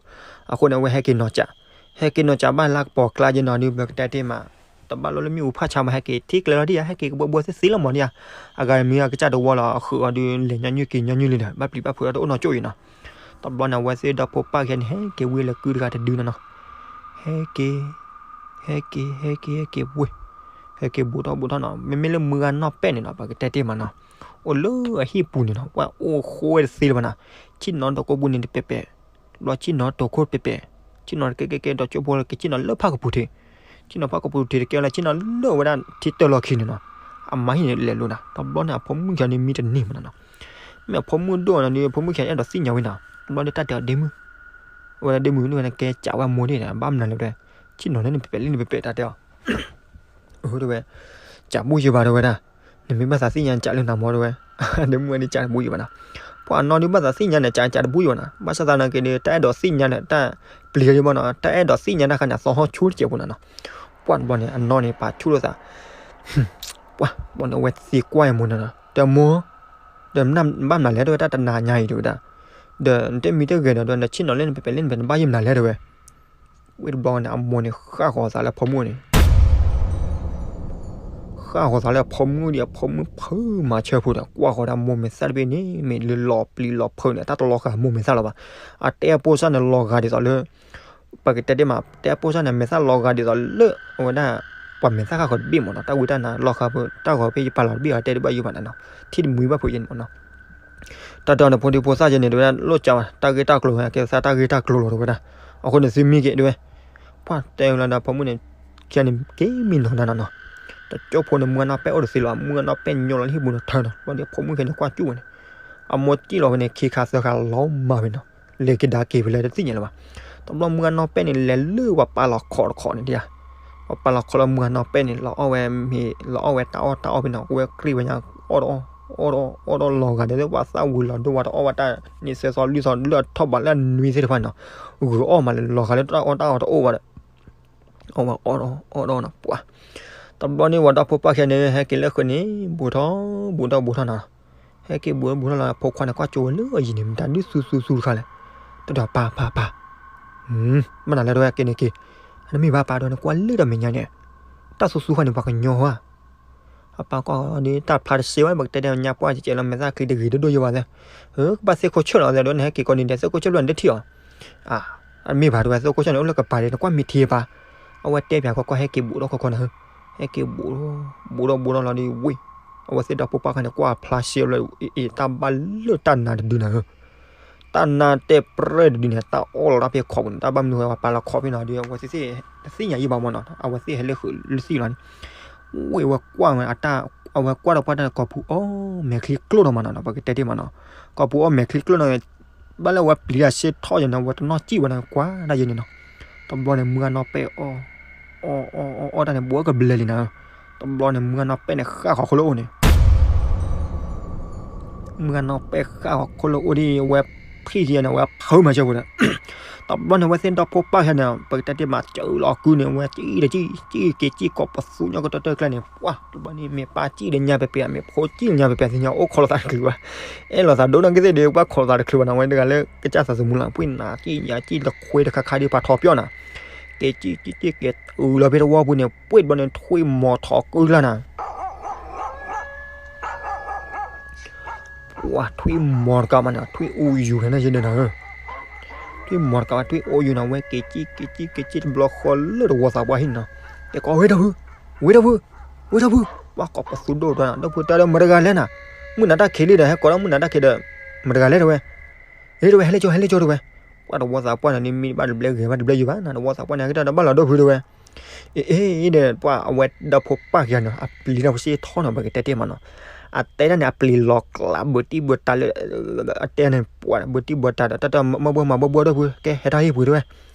အဃိန့ၣ် အဝဲဟဲက့ၤနီၤစး ဟဲက့ၤနီၤစးဘၣ်လၢကပီၤကျါက့နီၤ ဒ်ပကတဲတ့ၢ်မး တဘၣ်လိၣ်လၢမ့ၣ်အူဖးဆါမး ဟဲက့ၤထံကျဲလီၤဒံးဧါ, ဟဲက့ၤကဘှဲဘှဲသ့သ့လီၤမးဒံးဧါ, အဂၤမံၤအကစၢ်တဝီလီၤ အဃုာ်အီၤဒုး လဲၤညီနုၢ်က့ၤညီနုၢ်လံဒီး ဘၣ်ပျံၤဘၣ်ဖုးအီၤတအိၣ်နီၢ်ကၠိၣ်အံၤနီၤ. တဘျီန့ၣ် အဝဲသ့ၣ်ဒီဖိပၢ်ခံဂၤန့ၣ် ဟဲက့ၤဝံၤလၢကုတဂၤတဒုနီၤနီၤ, ဟဲက့ၤ ဟဲက့ၤ ဟဲက့ၤ ဟဲက့ၤဝံၤ, ဟဲက့ၤဘူးထီၣ်ဘူးထီၣ်နီၤ, မ့မ့ၢ်လၢမုၢ်ဂၤနီၢ်ပဲၢ်န့ၣ်နီၤ ပကတဲတ့ၢ်မးနီၤ, အိၣ်လၢအဟံၣ်ပူၤန့ၣ်နီၤ, ပှၢ်အိၣ်ဃိဝဲတသ့လၢၤဘၣ်နီၤ, ဆ့ၣ်နီၤတီၢ်ကိးပူၤန့ၣ်တပဲာ်ပဲာ်, တဘျီဆ့ၣ်နီၤတီၢ်ခိၣ်တပဲာ်ပဲာ်, ဆ့ၣ်နီၤတကဲကဲကဲဒီးကၠိဖိလၢကဆ့ၣ်နီၤလၢဖးကပူၤထံး, ဆ့ၣ်နီၤဖးကပူၤထံးတကဲလၢဆ့ၣ်နီၤလၢဝဲဒၣ်ထံတၢၢ်လီၢ်ခံန့ၣ်နီၤ, အမါဟံၣ်န့ၣ်လဲၤလိၤနီၤ, တဘျီန့ၣ် အဖိမုၣ်ခံဂၤန့ၣ်မံတန့ၢ်မးနီၤနီၤ, မ့ၢ်အဖိမုၣ်ဒိၣ်နီၤဒီး အဖိမုၣ်ခံဂၤအဲၣ်ဒိးသ့ၣ်ညါဝဲနီၤ, တဘျီန့ၣ်တၢ်တဲအီၤဒ့မုၣ်, အဝဲဒၣ်ဒ့မုၣ်န့ၣ်ဝဲန့ၣ် ကဲစံးဝဲအမိၢ်ဒ်န့ၣ် ဘၣ်မနုၤလဲၣ်တဲ, ဆ့ၣ်နီၤလၢနပဲာ်ပဲာ်လံနပဲာ်ပဲာ်တၢ်တဲအီၤ တဲဝဲ, စံးဘူၣ်ယံၤဘၣ်တဲဝဲဒၣ်, နမ့ၢ်ဘၣ်သးသ့ၣ်ညါစံးလၢနမိၢ်တဲဝဲ, ဒ့မုၣ်ဝဲန့ၣ်စံးတဘူၣ်ယံၤဘၣ်နီၤ, ပှၤအနီၢ်ဒုးဘၣ်သးသ့ၣ်ညါန့ၣ် စံးစံးတဘူၣ်ယံၤဘၣ်နီၤ, ဘၣ်ဆၣ်သနာ်က့ဒီး တၢ်အဲၣ်ဒိးသ့ၣ်ညါန့ၣ် တၢ်ပျံၤလံမးနီၤ, တၢ်အဲၣ်ဒိးသ့ၣ်ညါတၢ်ခါန့ၣ် အသီဟီၣ်ဆူၣ်တစဲးဖိနီၤနီၤ, ပှၤတဘျီန့ၣ် အနီၢ်န့ၣ် ပာ်ဆူၣ်လိာ်သး ပှၤတဘျီန့ၣ် အဝဲသံကွၢ်အမိၢ်န့ၣ်နီၤ, တဲမိၢ်, ဒီးဘၣ်မနုၤလဲၣ်တဲဝဲဒၣ် တနၤညါအံၤတဲဝဲဒၣ်, ဒီးနတမံတဂ့ၤဒီး ဒီးနဆ့ၣ်နီၤလၢနပဲာ်ပဲာ်လံနပဲာ် နဘၣ်ယံၤမနုၤလဲၣ်တဲဝဲ, ဝံၤတဘျီန့ၣ် အမိၢ်န့ၣ် ဃၣ်ဃီၤသးလၢအဖိမုၣ်န့ၣ် ဃၣ်ဃီၤသးလၢအဖိမုၣ်ဒီး အဖိမုၣ်ဖုမၤဆၢဖိဒီး ကွၢ်ဃီၤဒၣ်မိၢ်မဲာ်သၣ်တဘ့ၣ်န့ၣ် မ့ၢ်လၢလီၤပျံၤလီၤဖုးန့ၣ် တၢ်တလီၤဃာ်မိၢ်မဲာ်သၣ်လၢၤဘၣ်, အတဲအပိၢ်စၢ်န့ၣ်လီၤဂာ်ဒ်သိးလၢ ပကတဲတ့ၢ်မး တဲအပိၢ်စၢ်န့ၣ် မဲာ်သၣ်လီၤဂာ်ဒ်သိးလၢ အဝဲဒၣ် ပှၤမဲာ်သၣ်ဃၣ်ဃီၤတဘ့ၣ်မးနီၤ, တၢ်ဝံတၢ်နါလီၤဃာ်ဖိ တၢ်ဂီၤဖဲယပာ်လီၤတဘ့ၣ်အီၤ တဲတဘၣ်ယိၣ်ဘၣ်န့ၣ်နီၤ, ထံၣ်တမှံဘၣ်ဖိယဲန့ၣ်မးနီၤ, တၢ်တဲအီၤန့ၣ် ဖိဒံဖိသၣ်ယဲန့ၣ် တဲဝဲဒၣ်လိၣ်ကၠီဘၣ် တၢ်ဂ့ၢ်တၢ်ကျိၤ ကဲသးတၢ်ဂ့ၢ်တၢ်ကျိၤလီၤတဲဝဲဒၣ်, အဃိန့ၣ်သုမံက့ၤတဲဝဲ, ပှၤတဲဝဲလီၤဒီးဖိမုၣ်န့ၣ် ခံဂၤန့ၣ် က့ၤမံနီၤဒၣ်နီၤနီၤ, တကၠိဖိန့ၣ် မုၢ်ဂၤနီၢ်ပဲၢ်အိၣ်တသ့လၢၤဘၣ်, မုၢ်ဂၤနီၢ်ပဲၢ်ညီလီၤဟံၣ်ပူၤန့ၣ်ထၢနီၤ, ဘျီဒီးဖိမုၣ်ခံဂၤန့ၣ် ကွၢ်ကၠူၣ်ဝဲန့ၣ် အမိၢ်စံၣ်လီၤဝဲန့ၣ် ခံခါသၢခါလီၤမၢ်ဝဲနီၤ, လဲၤကဒါက့ၤဖဲလဲၣ်တသ့ၣ်ညါလၢၤဘၣ်, တဘျီမုၢ်ဂၤနီၢ်ပဲၢ်န့ၣ် လဲၤလၢပှၤပာ်လီၤခိးတခီန့ၣ်ဒံးဧါ, ပှၤပာ်လီၤခိးလၢမုၢ်ဂၤနီၢ်ပဲၢ်န့ၣ် လီၤအီၣ်ဝဲမ့ၤ လီၤအီၣ်ဝဲတၢ်အီၣ်တၢ်အီၣ်ဖဲန့ၣ် အဝဲကြံၢ်ဝဲညါ အီၣ်ဒီး အီၣ်ဒီး အီၣ်ဒီးလီၤဂာ်ဒီး ပှၤသၣ်ဝံၤလီၤဒိဝဲတအီၣ်ဘၣ်တၢ်န့ၣ် သၢသီလွံၢ်သီ လၢအထီၣ်ဘးလၢအနွံသ့ၣ်တဖၣ်န့ၣ်နီၤ, ဂုၤအီၣ်မးလၢလီၤဂာ်လၢတၢ်အီၣ်တၢ်အီတအိၣ်ဘၣ်ဒီး အီၣ်ဝဲအီၣ်ဒီး အီၣ်ဒီးနီၤ ပှၤ တဘျီန့ၣ် ပှၤဒီဖိပၢ်ခံဂၤန့ၣ် ဟဲက့ၤလၢဃုာ်န့ၣ် ဘူးထီၣ် ဘူးထီၣ် ဘူးထီၣ်နီၤ, ဟဲက့ၤဘူးထီၣ် ဘူးထီၣ်လီၤ ဖိခွါန့ၣ် ကွၢ်ကၠိဝဲလၢအယံၤန့ၣ် မတၤဒုးသူသူသူတခါလဲၣ်, တဒီးပၢ် ပၢ် ပၢ် မ့ၢ်နၤလဲၣ်တဲဝဲ က့ၤန့ၣ်က့ၤ, နမ့ၢ်ဘၣ်ပၢ်ဒီး နကွၢ်လၢတၢ်မဲာ်ညါန့ၣ်, တၢ်သူသူဃီန့ၣ် ပှၤကညီဧါ အပၢ်ကွၢ်ဃီဒီး တၢ်ဖျါတစ့ဝဲ ပကတဲတဲညါပှၢ်ကဲကဲလီၤ မဲာ်သၣ်ချံတဂ့ၤဒိၣ်ဒိၣ်ယိာ်ဘၣ်သ့, ကဘၣ်သ့ၣ်ခိၣ်ဆၢၣ်လီၤသ့ဒီး နဟဲက့ၤကိးနံၤဒဲး သ့ၣ်ခိၣ်ဆၢၣ်ဖျၢၣ်နတထံၣ်အီၤ, အမ့ၢ်ဘၣ်တဲဝဲ သ့ၣ်ခိၣ်ဆၢၣ်န့ၣ် အိၣ်လၢကပၤဒဲး နကွၢ်မ့ၢ်ထံပၢ်, အဝဲတဲပၠးကွၢ်ကွၢ် ဟဲက့ၤဘူးထီၣ်ခီခီနၤဧၢ, ဟဲက့ၤဘူးထီၣ် ဘူးထီၣ် ဘူးထီၣ်လီၤဒီးဝ့ၢ်, အဝဲသ့ၣ်ဒီဖိပၢ်ခါန့ၣ် ကွၢ်ဖျါစ့လီၤ အ့ၣ် တၢ်ဘၣ်လၢတၢ်နါတဒုနၤဧၢ တၢ်နါတဲပြဲၢ်တဒုန့ၣ် တၢ်အီၣ်လီၤတၢ်ဖဲခီပူၤန့ၣ် တၢ်ဘၣ်မနုၤဝဲပှၤပာ်လီၤခီဖဲနီၤဒီး အဝဲသ့ၣ်သ့ၣ် တသ့ၣ်ညါယံၣ်ဘၣ်မးနီၤ အဝဲသ့ၣ်ဟဲလၢဃုာ်လၢသံလီၤန့ၣ်, ဝ့ၢ်ဝဲကွၢ်ဝဲအတၢ် အဝဲကွၢ်ဒီးပှၢ်တၢ်ကိာ်ပူၤအီၣ်မဲာ်ချံကျိၣ်ဒီးမးနီၤ ပကတဲတ့ၢ်မးနီၤ, ကိာ်ပူၤအီၣ်မဲာ်ချံကျိၣ်နီၤ, ဘၣ်လၢအဝဲပျံၤတၢ်စ့ထီၣ်ယဲန့ၣ် အဝဲတနီၣ်စံၣ်ဝဲန့ၣ် ကွၢ်ဒၣ်ယဲန့ၣ်နီၤ, တဘျီန့ၣ် မုၢ်ဂၤနီၢ်ပဲၢ်အီၣ် အီၣ်အီၣ်အီၣ်တၢ်န့ၣ် ဘူးအကဘျဲလံနၤဧၢ, တဘျီန့ၣ် မုၢ်ဂၤနီၢ်ပဲၢ်န့ၣ် ဃၣ်ဃီၤခိၣ်လၢအိၣ်န့ၣ် မုၢ်ဂၤနီၢ်ပဲၢ်ဃၣ်ဃီၤခိၣ်လၢအိၣ်ဒ်အဝဲဖံးယဲန့ၣ် အဝဲဖုးမၤစၢၤပူၤဒီး တဘျီန့ၣ် အဝဲသ့ၣ်ဒီဖိပၢ်ယဲန့ၣ် ပကတဲတ့ၢ်မး စၢလီၤအကုန့ၣ် အဝဲစံၣ်တစံၣ် စံၣ်က့ၤစံၣ်ကိးပသူညါကတၢၢ်တၢၢ်ကျဲန့ၣ် ပှၤ တဘျီန့ၣ် မ့ၢ်ပၢ်စံၣ်ဒီးညါပှဲၤပှဲၤ မ့ၢ်ဖိစံၣ်ညါပှဲၤပှဲၤ သ့ၣ်ညါအိၣ်ခိးလိာ်သးတချုးဘၣ်, အဲၣ်လိာ်သးဒိၣ်နီၢ်ကသ့ၣ်ဒီး ပှၤခိးလိာ်သးတချုးဘၣ်နီၤ အဝဲတဂၤလၢကစၢ်သးသမူလီၤ ပှ့ၤနၤစံၣ်ယၤစံၣ်တခွ့တခါခါဒ်ပှၤထီပၠီၣ်နၤ က့ၤစံၣ်စံၣ်စံၣ်က့ၤအုးလီၤဖဲတဝီပူၤန့ၣ် ပှ့ၤတဘျီန့ၣ် ထွံၣ်မီၤထီၣ်ကုလၢ်နၤ ပှၤထွံၣ်မီၤတကးဘၣ်န့ၣ် ထွံၣ်အိၣ်ယူၤဖဲန့ၣ်ယဲန့ၣ်နၤဧၢ, ထွံၣ်မီၤတကးဘၣ် ထွံၣ်အိၣ်ယူၤန့ၣ် အဝဲက့ၤစံၣ်က့ၤစံၣ်က့ၤစံၣ်တဘျီဃီလၢတဝီသးပှၢ်ဟံၣ်န့ၣ်နီၤ, တဲကိးဝဲဒီဖု, ဝဲဒီဖု, ဝဲဒီဖု, ပှၤကိးပသူဒိၣ်ဒီး ဒီဖုတဲဒီးမတၤတဂၤလဲၣ်နၤ, မုၢ်နၤတၢ်ခံးလံဒီး ဟဲကိးဒီးမုၢ်နၤတၢ်ခံးဒီး မတၤတဂၤလဲၣ်တဲဝဲ, ဟဲတဲဝဲ ဟဲလၢကၠိ ဟဲလၢကၠိတဲဝဲ, ပှၤတဝီသးပှၢ်န့ၣ် မံဘၣ်တဘျဲဂဲၤဘၣ်တဘျဲယိၤဘၣ်နၤ တဝီသးပှၢ်န့ၣ် ကတၢၢ်ဒီးဘၣ်လီၤဒီဖုတဲဝဲ အ့ အ့ ဒီးပှၤအဝဲဒီဖိပၢ်ခံဂၤန့ၣ် အပျံၤတၢ်ဖိစ့ထီၣ်နီၤ ပကတဲတ့ၢ်မးနီၤ, အတဲတၢ်န့ၣ် အပျံၤလီၤကျးဘၢတံၢ်ဘၢတၢ်လၢ အတဲန့ၣ် ပှၤဘၢတံၢ်ဘၢတၢ်ဒီး တၢ်တၢ်မၢဘှီမၤဘှီဘှီဒီဖု ကဲဟဲထီၣ်ဟံၣ်ပူၤတဲဝဲ,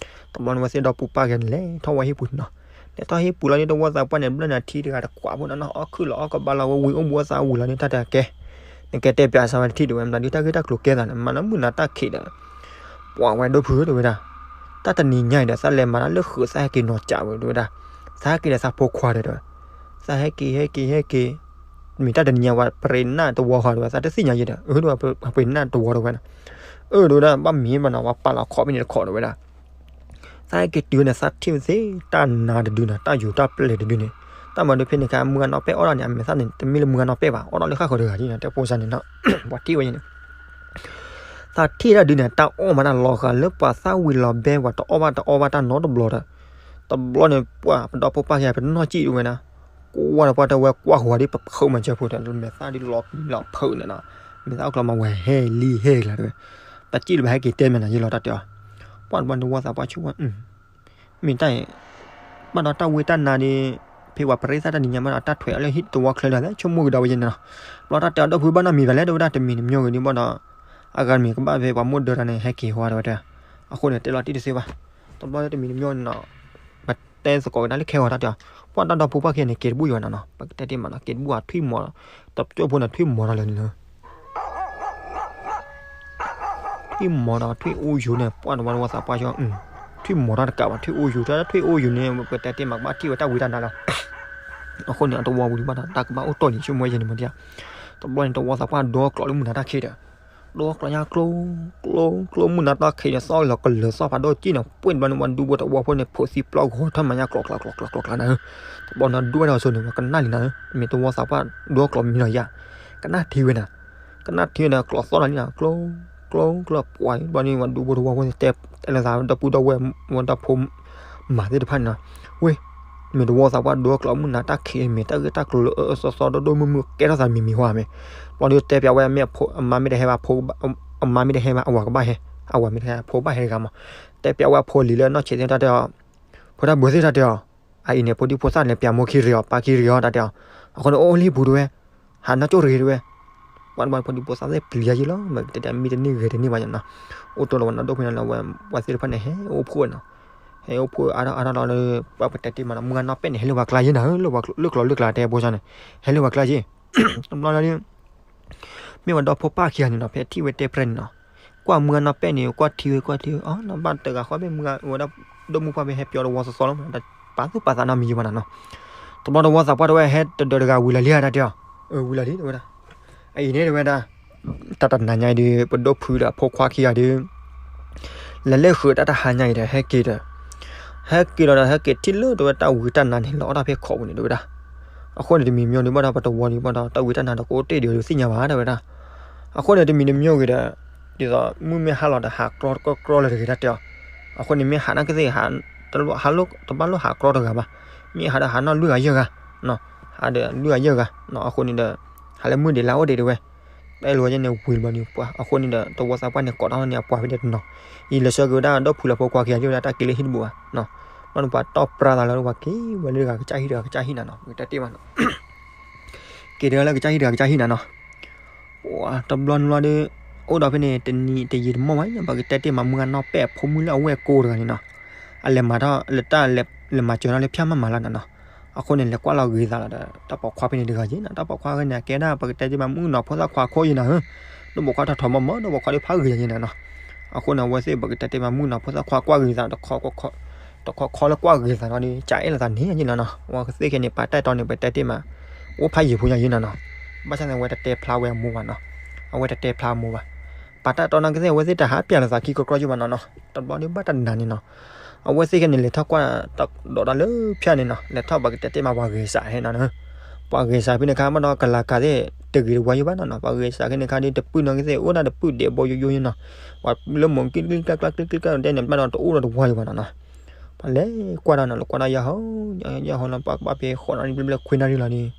တဘျီန့ၣ် အဝဲသ့ၣ်ဒီဖိပၢ်ခံဂၤန့ၣ် လဲၤထီၣ်ဝဲဟံၣ်ပူၤန့ၣ်နီၤ, လဲၤထီၣ်ဟံၣ်ပူၤလီၤဒီး တဝီသးပှၢ်န့ၣ် ဘျၢၣ်န့ၣ်ထံတဂၤတကွၢ်ဖိနီၤနီၤ အီၣ်ခုၣ်လီၤအီၣ်ကဘၣ်လီၤဝဲဝံၤအိၣ်ဘှီသးဝံၤလီၤဒီး တၢ်တကဲ နကဲတဲပၠးစၢ်ဝဲတထံၣ်တဲဝဲ မတၤဒုးတၢ်ဂ့ၢ်တၢ်ကျိၤကဲသးန့ၣ် မၤလၢမုၢ်နၤတၢ်ခံးဒီး ပှၤဝဲဒိဖုတဲဝဲဒၣ်, တၢ်တနံၤညါအံၤဒီး သးလဲၤမၤတၢ်လၢဃုာ် သးဟဲက့ၤနီၤကးဝဲတဲဝဲဒၣ်, သးဟဲက့ၤဒီးသးဖိခွါဒီးတဲဝဲ, သးဟဲက့ၤ ဟဲက့ၤ ဟဲက့ၤ, မ့ၢ်တၢ်တနံၤညါဝဲ ပရ့ၤနၢ်တဝီဃီတဲဝဲ သးတသ့ၣ်ညါယဲဒီး အၢ တဲဝဲ ပရ့ၤနၢ်တဝီတဲဝဲနီၤ, အၢ တဲဝဲဒၣ် ဘၣ်မ့ၢ်ဘၣ်နီၤ ပှၤပာ်လီၤခီဖဲန့ၣ်တခီတဲဝဲဒၣ် သးဟဲက့ၤတုၤန့ၣ် သးထံၣ်ဝဲသ့ၣ်တၢ်နါတဒုနီၤ, တၢ်ယူၤတၢ်ပျဲၢ်တဒုန့ၣ်, တၢ်မၤဒုးဖဲန့ၣ်ခါ မုၢ်ဂၤနီၢ်ပဲၢ်အီၣ်ဒၣ်န့ၣ် အမဲာ်သၣ်န့ၣ် တမ့ၢ်လၢမုၢ်ဂၤနီၢ်ပဲၢ်ဘၣ်, အီၣ်ဒၣ်လၢဃၣ်ဃၢၤတဂၤန့ၣ် တဲဖိစၢ်န့ၣ်နီၤ, ပှၤထံၣ်ဝဲန့ၣ် သးထံၣ်တၢ်ဒုးန့ၣ် တၢ်အီၣ်မးတၢ်လီၤဃာ်လၢပှၤသၣ်ဝံၤလီၤဘဲ ပှၤတအီၣ်ဘၣ်တအီဘၣ်တၢ်နီတဘျီဒီး, တဘျီန့ၣ် ပှၤပဒီဖိပၢ်ခံဂၤ ပနီၢ်ကံၣ်ဒၣ်ဝဲဒၣ်, ကွၢ်ဒီးပှၤတဲဝဲကွၢ်ဃီၤဒ်ပဖုးမၤစၢၤဖိဒီး မဲာ်သၣ်ဒ်လီၤပျံၤလီၤဖုးန့ၣ်နီၤ, မဲာ်သၣ်အီၣ်ကျီမးဝဲဟဲလံဟဲကျါတဲဝဲ, ပစံၣ်လၢပဟဲက့ၤတဲမဲာ်နၤယ့လီၤတၢ်တဲအီၤ, ပှၤတဘျီန့ၣ်တဝီသးပှၢ်ဆိကမိၣ် မ့ၢ်တၢ်အံၤ, ဘၣ်ဒီးတၢ်ဝံတၢ်နါဒီး, ဖဲပှၤပရ့သၣ်တၢ်နံၤညါဘၣ်ဒီး တၢ်ထွဲးအီၤလၢဟံၣ်တဝီချၢလီၤ ဆိကမိၣ်ကဒီးဝဲယဲန့ၣ်နီၤ, ဘျီတၢ်တဲအီၤဒီပုၢ်ဘၣ်နီတမံၤဘၣ်လဲၣ် တဲဝဲဒၣ်တမံၤတမံၤဂ့ၤဒ်ဘၣ်ဒီး, အဂၤတမံၤကဘၣ်ဖဲပှၤမိၢ်ဒၢတၢ်န့ၣ် ဟဲက့ၤဟီတဲဝဲဒၣ်, အဃိန့ၣ် တဲလီၤတံၢ်တသ့ဘၣ်, တဘျီလၢတမံၤတမံၤန့ၣ်နီၤ ပတဲသကိးကဒါလၢခဲဂီၤတၢ်တဲအီၤ, ပှၤတၢ်ဒီဖိပၢ်ခံဂၤန့ၣ် က့ၤတဘူၣ်ယီၤနၤနီၤ, ပကတဲတ့ၢ်မးနီၤ က့ၤတဘူၣ်အထွံၣ်မီၤ, တကၠိၢ်ဖိန့ၣ်ထွံၣ်မီၤထီၣ်လၢာ်န့ၣ်လီၤ ထွံၣ်မီၤဒီးထွံၣ်အူယူၤန့ၣ် ပှၤတဝီတဝီသးပှၢ်ဆိ, ထွံၣ်မီၤထီၣ်တကးဘၣ် ထွံၣ်အူယူၤ ထွံၣ်အူယူၤန့ၣ် ပကတဲတ့ၢ်မးကဘၣ်ထံၣ်ဝဲတၢ်ဝံတၢ်နါလီၤ, အဃိန့ၣ် အတဝီဝံၤလံဘၣ်ဒီး တၢ်ကဘၣ်အိၣ်တီၢ်န့ၣ် ဆိကမိၣ်ဝဲယဲန့ၣ်မ့ၢ်ဒ်, တဘျီန့ၣ် တဝီသးပှၢ်ဒိကျိးလၢမုၢ်နၤတၢ်ခံးဒီး, ဒိကျိးညါကျိ, ကျိ, ကျိမုၢ်နၤတၢ်ခံးန့ၣ် သီၣ်လီၤကလၢၤသီၣ်ဖးဒိၣ်ကံၣ်န့ၣ် ပှ့ၢ်တဘျီန့ၣ် ပှၤဒူဖိတဝီဖိန့ၣ် ဖိးသံပျီဂီၤထီၣ်မၤညါကျိးကျိးကျိးကျိးကျိးကျိးနၤဧၢ, တဘျီန့ၣ်ဒူဝဲဒၣ်အစိၤန့ၣ် ပှၤကနၣ်လံနၤဧၢ, မ့ၢ်တဝီသးပှၢ်ဒိကျိးမံၤလီၤယၤ, ကနၣ်ထံဝဲနၤ, ကနၣ်ထံဝဲဒီးကျိးသီၣ်လီၤလံနၤ ကျိ, ကျိ, ကျိပှၤ ဘျီန့ၣ် ပှၤဒူဖိတဝီဖိန့ၣ် တဲလၢသးဒီပုၢ်ဒီဝဲၢ် ဝဲဒီဖိ မၤသ့ၣ်တဖၣ်န့ၣ်နီၤ, ဝ့ၢ်, မ့ၢ်တဝီသးပှၢ်ဒိကျိးမုၢ်နၤတၢ်ခံး မ့ၢ်တၢ်ဂ့ၢ်တၢ်ကျိၤလၢအအၢသီသီဒိၣ်ဒိၣ်မုၢ်မုၢ် ကဲထီၣ်သးမံၤမံၤဟီဧါမ့ၢ်, ဘျီဒီးတဲပျးဝဲ မ့ၢ်အမါမ့ၢ်တဟဲဘၣ် အမါမ့ၢ်တဟဲဘၣ် အဝၤကဘၣ်ဟဲ, အဝၤမ့ၢ်တဟဲ အဖိဘၣ်ဟဲတဂၤမး, တဲပျးဝဲအဖိလံၤလၢနီၢ်ဆံးသ့ၣ်တၢ်တဲအီၤ, ဖိတၢ်ဘၢသ့ၣ်တၢ်တဲအီၤ, အအံၤန့ၣ် ဖိဒံဖိသၣ်န့ၣ် ပျးမိၢ်ခံရံၤအီၤ ပၢ်ခံရံၤအီၤတၢ်တဲအီၤ, အဃိန့ၣ် အိၣ်လံပူၤတဝဲ ဟးနီၢ်ကၠိၣ်တဂ့ၤတဝဲ, ပှၤတဘျီဖိဒံဖိသၣ်သ့ၣ်ပျံၤယၤယံလီၤ မ့ၢ်ကတဲတဲမံတန့ၢ်ဂဲၤတန့ၢ်ဘၣ်နီၤ, အိၣ်တိၢ်လီၤဝဲနီၢ်ဒိၣ်ဖဲန့ၣ်လီၤဝဲ, ပှၤသ့ၣ်တဖၣ်န့ၣ်ဟဲအိၣ်ဖှိၣ်နီၤ, ဟဲအိၣ်ဖှိၣ်အါထီၣ်အါထီၣ်လီၤလၢ ပှၤပတဲတ့ၢ်မးနီၤ မုၢ်ဂၤနီၢ်ပဲၢ်န့ၣ် ဟဲလၢပှၤကျါယံနၤဧၢ လၢပှၤလၢကျိၤလၢကျါတဲဖိစၢ်န့ၣ်, ဟဲလၢပှၤကျါယံ, တဘျီလီၤဒီး မ့ၢ်ဝဲဒီဖိပၢ်ခံဂၤန့ၣ်နီၤ ဖဲထံၣ်ဝဲတဲပြဲန့ၣ်နီၤ, ကွၢ်မုၢ်ဂၤနီၢ်ပဲၢ်န့ၣ် ကွၢ်ထံဝဲကွၢ်ထံဝဲ အီၤနီၤ ဘၣ်တဂၤဃီဘၣ်မုၢ်ဂၤဝဲဒၣ် ဒိၣ်မုၢ်ပှၢ်ဖဲဟဲပျီတဝီသီသီလီၤ ပာ်သူၣ်ပာ်သးနီတမံၤယံဘၣ်နၤနီၤ, တဘျီတဝီသးပှၢ်တဝဲဟဲတဒၢတဂၤဝံၤလီၤလံဧါတၢ်တဲအီၤ, ဝံၤလီၤလံတဝဲဒၣ်, အအံၤန့ၣ်တဝဲဒၣ် တၢ်တနၤညါအံၤဒီး ပဒိၣ်ဖုဒီးအဖိခွါခံဂၤဒီး လဲၤလၢဃုာ်တၢ်တဟါညါအံၤဒီး ဟဲက့ၤဒီး ဟဲက့ၤလီၤဒီး ဟဲက့ၤထံၣ်လၢတဝဲတၢ်ဝံတၢ်နါန့ၣ် လီၤအီၣ်တၢ်ဖဲခိးပူၤန့ၣ်တဝဲဒၣ်, အဃိန့ၣ်တမံၤမ့ၢ်ဒုးဘၣ်ဒီး ပတဝီဒုးဘၣ်ဒီး တၢ်ဝံတၢ်နါဒီးကအိၣ်တ့ၢ်ဒံးဒုးသ့ၣ်ညါဘၣ်တဝဲဒၣ်, အဃိန့ၣ်တမံၤတမံၤဂ့ၤဒီး ဒ်သိးမုၢ်မ့ၢ်ဟါလီၤဒီး ဟးကြီကြီလၢၤတဂ့ၤတၢ်တဲအီၤ, အဃိန့ၣ်မ့ၢ်ဟးနာ်ကသ့ၣ် ဟးတဘၣ်လိၣ်ဟးကြီတဂၤဘၣ်, မ့ၢ်ဟးဒီးဟးနီၢ်လွံၢ်ဂၤယဲၢ်ဂၤ, ဟးဒီးလွံၢ်ဂၤယဲၢ်ဂၤ, အဃိန့ၣ်ဒီး ဟးလၢမုၢ်ဒံးလါအိၣ်ဒံးတဝဲ, တဲလိာ်ဝဲန့ၣ်ဝံၤလီၤန့ၣ်ပှၤ အဃိန့ၣ်ဒီး တဝီသးပှၢ်န့ၣ် ကိးထီၣ်န့ၣ်အပှၤဖဲဒၣ်တနီၤ, အံၤလဲၤဆှၢက့ၤဝဲဒၣ်ဒီဖိလၢဖိခွါခံဂၤ ယဲၢ်ဝဲဒၣ်တၢ်က့ၤလၢဟံၣ်တဘူၣ်ဘၣ်, ဘၣ်န့ၣ်ပှၤတီၢ်ပြါသးလၢပှၤက့ၤဝဲလၢတဂၤကစၢ်ဟံၣ်တဂၤကစၢ်ဟံၣ်နၤနီၤ ပကတဲတ့ၢ်မးနီၤ က့ၤတဂၤလၢကစၢ်ဟံၣ်တဂၤကစၢ်ဟံၣ်နၤနီၤ, တဘျီန့ၣ်လီၤဒီး အိၣ်ဒီးဖဲန့ၣ် တနံၤတယံာ်တမီၢ်ဘၣ် ပကတဲတ့ၢ်မး မုၢ်ဂၤနီၢ်ပဲၢ်အဖိမုၣ်လၢအဝဲၢ်ကိတဂၤန့ၣ်နီၤ, အလဲၤမၤထီၣ်လၢတၢ်လဲၤမၤစၢၤထီၣ်လၢဖၠၣ်မးမးလီၤနၤနီၤ, အဃိန့ၣ် လဲၤကွၢ်လီၤဂ့ၤသးလီၤဒီး တၢ်ပိာ်ခွါဖဲန့ၣ်တဂၤယဲၢ်နၤ တၢ်ပိာ်ခွါဖဲန့ၣ် အကဲဒၣ်ပကတဲတ့ၢ်မး မုၣ်ကနီၤဖိသၣ်ခွါခိၣ်ယဲၢ်နၤဧၢ, ဒိၣ်ပိာ်ခွါထီၣ်ထီၣ်မီၤမီၤ ဒိၣ်ပိာ်ခွါဒ်ဖးဂ့ၤယဲၢ်နၤနီၤ, အဃိန့ၣ် အဝဲသ့ၣ်ပကတဲတ့ၢ်မး မုၣ်ကနီၤဖိသၣ်ခွါကွၢ်ဂ့ၤသးဒီး တခီခီလၢကွၢ်ဂ့ၤသးဒီး ကအဲၣ်လိာ်သးန့ၣ်ယဲၢ်နၤနီၤ, အဝဲသ့ၣ်ခဲန့ၣ် ပာ်တၢ်တီန့ၣ် ပတဲတ့ၢ်မး အိၣ်ဖးယံာ်ဖိညါယဲၢ်နၤနီၤ, ဘၣ်ဆၣ်န့ၣ် အဝဲတတဲဖျါဝဲအမိၢ်ဘၣ်နီၤ, အဝဲတတဲဖျါအမိၢ်ဘၣ်, ပာ်တၢ်တီနာ်ကသ့ၣ် အဝဲသ့ၣ်တဟးပျၢ်လိာ်သးခံကြီကြီယဲၢ်ဘၣ်နီၤနီၤ, တဘျီဒုးဘၣ်တနၤန့ၣ်နီၤ, အဝဲသ့ၣ်ခဲန့ၣ် လဲၤထီၣ်ကွၢ်ဒီးတၢ်လၢဖၠၣ်န့ၣ်နီၤ, လဲၤထီၣ်ပကတဲတ့ၢ်မး ပှၤဂဲၤစးဟဲနၤနီၤ, ပှၤဂဲၤစးဖဲန့ၣ်ခါ ဘၣ်ဒီးကလၤကၤသ့ၣ် တဂ့ၤတဝါယဲၢ်ဘၣ်နီၤနီၤ, ပှၤဂဲၤစးဖဲန့ၣ်ခါဒီး တပုၢ်နီၢ်ကသ့ၣ် အိၣ်ဒၣ်တပုၢ်ဒဲးဘီယိယိယဲၢ်နီၤ, ပှၤလၢမိၢ်ကံၣ်ကံၣ်ကျါကျါကျံကျံကျါတဲန့ၣ် ဘၣ်ဒီးတအိၣ်ဒီးတဝါယဲၢ်ဘၣ်နီၤနီၤ, ပှၤလဲၤကွၢ်ဒီးနီၤ လဲၤကွၢ်ဒီးယဟီ ယဟီလီၤ ပှၤကဘၣ်ဖဲဃိးနၣ်ရံၣ်ဘျဲၣ်ဘျဲၣ်ခွံနၣ်ရံၣ်လီၤဒီး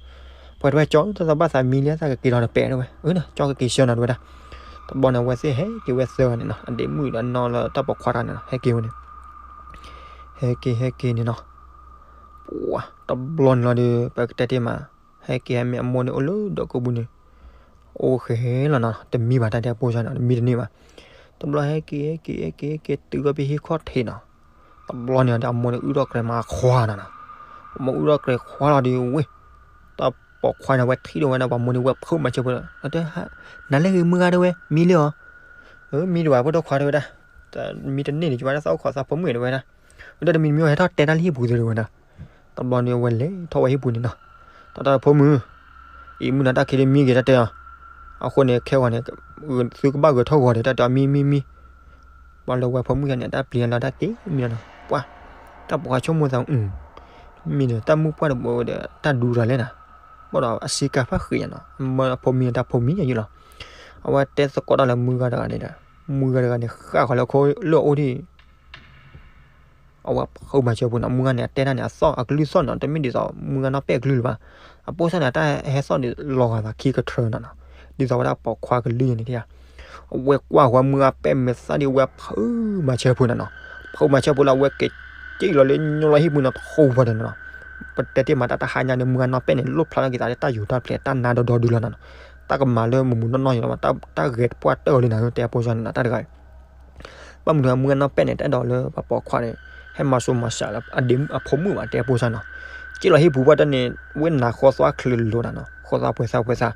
ပှၤတဝဲကၠီ တၢ်သးဘၣ်သးမံလံ သးကက့ၤလီၤတပဲာ်တဝဲ အၢ ကၠီကက့ၤဆၢနီၤတဝဲဒၣ်, တဘျီန့ၣ် အဝဲသ့ၣ်ဟဲက့ၤဝဲသၢဂၤန့ၣ်နီၤ, အဒ့မုၣ်ဒီးနီၢ်လၢတၢ်ပိာ်ခွါတဂၤန့ၣ်နီၤ ဟဲက့ၤဝဲန့ၣ်, ဟဲက့ၤဟဲက့ၤန့ၣ်နီၤ, ပှၤတဘျီန့ၣ်လီၤဒီး ပကတဲတ့ၢ်မး, ဟဲက့ၤဟဲမ့ၢ်အမိၢ်န့ၣ်အိၣ်လၢဒီးကိးပူၤန့ၣ်, အိၣ်ဃဲလီၤနီၤ တမံဘၣ်တၢ်တဲအဖိစၢ်နီၤ တမံတန့ၢ်ဘၣ်, တဘျီဟဲက့ၤဟဲက့ၤဟဲက့ၤဟဲက့ၤတုၤဝဲဖဲဟံၣ်ခီၣ်ထံးနီၤ, တဘျီန့ၣ်ဒီးအမိၢ်န့ၣ်အုၣ်ထီၣ်ကြဲးမးခွါနီၤနီၤ, အမိၢ်အုၣ်ထီၣ်ကြဲးခွါလီၤဒီးဝ့ၢ်, တၢ်ပိာ်ခွါန့ၣ် အဝဲထံၣ်ဒီးဝဲဒၣ်ပှၤမိၢ်န့ၣ် ဝဲဖုးမၤစၢၤဖိဒီး နၤလၢဂ့ၤမုၢ်ဂၤတဝဲ မံလၢအီၤ, မံတဝဲဖိဒိၣ်ခွါတဝဲဒၣ်, မံတန့ၢ်န့ၣ် ယဘၣ်တၢ်သးအိၣ်ခိးသးဖိမုၣ်တဝဲဒၣ်, ဝဲဒၣ်တမံၤတမံၤဟဲထီၣ်တဲတၢ်လၢဟံၣ်ပူၤသ့တဝဲဒၣ်, တဘျီန့ၣ်အဝဲလဲၤထီၣ်ဝဲဟံၣ်ပူၤန့ၣ်နီၤ, တၢ်တၢ်ဖိမုၣ် အံၤမုၢ်နၤတၢ်ခံးလၢမံဂ့ၤတၢ်တဲအီၤ, အဃိန့ၣ် ခဲဂီၤန့ၣ် သုကဘၣ်ဂဲၤထီၣ်ဂီၤဒီးတၢ်တဲအီၤမံမံမံ, ပှၤလၢဝဲဖိမုၣ်ယါန့ၣ် အတၢ်ပျံၤလီၤတၢ်က့ၤမံလီၤနီၤ, ပှၤ တၢ်ပိာ်ခွါဆိကမိၣ်သး မ့ၢ်ဒီးတၢ်မုၣ်ပှၢ်တဘိဒီး တၢ်ဒူတၢ်လဲၣ်နၤ, ဘၣ်ဒီးအစ့ကၤဖးဃံးညါနီၤ, အဖိမံၤတၢ်ဖိမံၤညါယုၢ်လီၤ. အဝဲတဲသကိးတၢ်လၢမုၢ်ဂၤတဂၤန့ၣ်ဒီး မုၢ်ဂၤတဂၤန့ၣ် ဃၣ်ဃီၤလၢခိလၢအအိၣ်ဒံး အဝဲဖုးမၤစၢၤဖိနီၤ, မုၢ်ဂၤန့ၣ် အတဲတၢ်န့ၣ် အသီၣ်အကလုၢ်သီၣ်နီၤ, တမ့ၢ်ဒ်သိးမုၢ်ဂၤနီၢ်ပဲၢ်အကလုၢ်လၢၤဘၣ်. အပိၢ်စၢ်န့ၣ် တၢ်ဟဲသီၣ်ဒ်လီၤဂာ်သးခံကထြၢနီၤနီၤ, ဒ်သိးဝဲဒၣ်ပိာ်ခွါကလုၢ်ယဲန့ၣ်ဧါ. အဝဲကွၢ်ဃီၤမုၢ်ဂၤပဲၢ်မဲာ်သၣ်ဒ်အဝဲဖုးမၤစၢၤဖိနီၤနီၤ, ဖုးမၤစၢၤဖိလၢအဝဲက့ၤ က့ၣ်လီၤလၢညိလီၤဟံၣ်ပူၤနီၤ တဃိဘၣ်ဒီးနီၤနီၤ. ပတဲတ့ၢ်မးတၢ်တဟါညါန့ၣ် မုၢ်ဂၤနီၢ်ပဲၢ်န့ၣ် လိၣ်ဖျါထီၣ်က့ၤသးလၢတၢ်ယူးတၢ်ပျဲၤ တၢ်နါဒီဒီဒုလီၤနီၤနီၤ, တၢ်ကမၤလၢမူးမူးနီၢ်နီၢ်ယံၤလီၤ, တၢ်ဂဲၤတပှၢ်တၢၢ်အီၤလံနၤ တဲအပိၢ်စၢ်န့ၣ်နီၤ တၢ်တဂၤအံၤ ဘၣ်မနုၤမုၢ်ဂၤနီၢ်ပဲၢ်န့ၣ် တအဲၣ်ဒိးလၢပှၤပိာ်ခွါန့ၣ် ဟဲမၤစိၤမၤစးလၢအဒ့အဖိမုၣ်ဘၣ် တဲအပိၢ်စၢ်နီၤ. က့ၣ်လီၤဟံၣ်ပူၤပှၢ်တၢ်န့ၣ် ဝဲနၤဃီသွါချုးလိၤနီၤနီၤ, ဃီသွါပှဲၤသးပှဲၤသး,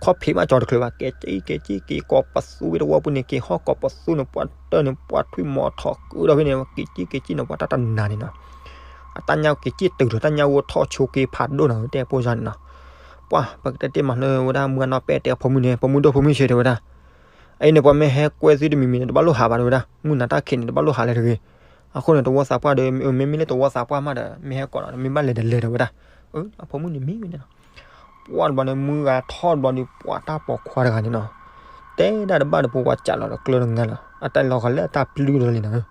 ခီၣ်ဖံးဘၣ်ကၠီတချုးဘၣ်, က့ၤက့ၤက့ၤက့ၤ ကိးပသူဝံၤတဝီပူၤန့ၣ် က့ၤဟီၣ်ကိးပသူန့ၣ် ပှၤတၢၢ်န့ၣ် ပှၤထွံၣ်မီၤထီၣ်ကုဒီးဖဲန့ၣ် က့ၤက့ၤက့ၤက့ၤန့ၣ် ပှၤတၢ်တနၤန့ၣ်နီၤ. အတၢ်ညၣ်က့ၤက့ၤတုၤဒီး တၢ်ညၣ်ဂိၢ်ထီၣ်ဆိက့ၤဖးဒိၣ်နီၤ တဲအပိၢ်စၢ်န့ၣ်နီၤ. ပှၤ ပကတဲတ့ၢ်မးလၢဝဲဒၣ်မုၢ်ဂၤနီၢ်ပဲၢ်တဲအဖိမုၣ်န့ၣ် ဖိမုၣ်ဒိၣ်ဖိမုၣ်ဆံးတဲဝဲဒၣ် အအံၤန့ၣ် ပှၤမ့ၢ်ဟဲကွဲသုတမံၤမံၤန့ၣ် တဘၣ်လိၣ်ဟးဘၣ်တဲဝဲဒၣ်, မုၢ်နၤတၢ်ခံးန့ၣ် တဘၣ်လိၣ်ဟးလၢၤတဂ့ၤ. အဃိန့ၣ် တဝီသးပှၢ်ဒီး မ့မ့ၢ်လၢတဝီသးပှၢ်မးဒီး မ့ၢ်ဟဲကိးဒီး မ့ၢ်ဘၣ်လဲၤဒီးလဲၤတဲဝဲဒၣ်. အဖိမုၣ်န့ၣ်မံဝဲန့ၣ်နီၤ. ပှၤတဘျီန့ၣ် မုၢ်ဂၤထီၣ်တဘျီဒီး ပှၤတၢ်ပိာ်ခွါတဂၤန့ၣ်နီၤ, တဲဒၣ်တဘၣ်ဒီးပှၤကးလီၤဒီးကျၢၤတငါလီၤ, အတၢ်လီၤဃီၤလၢအတၢ်ပျုၢ်ဒီးလံနၤ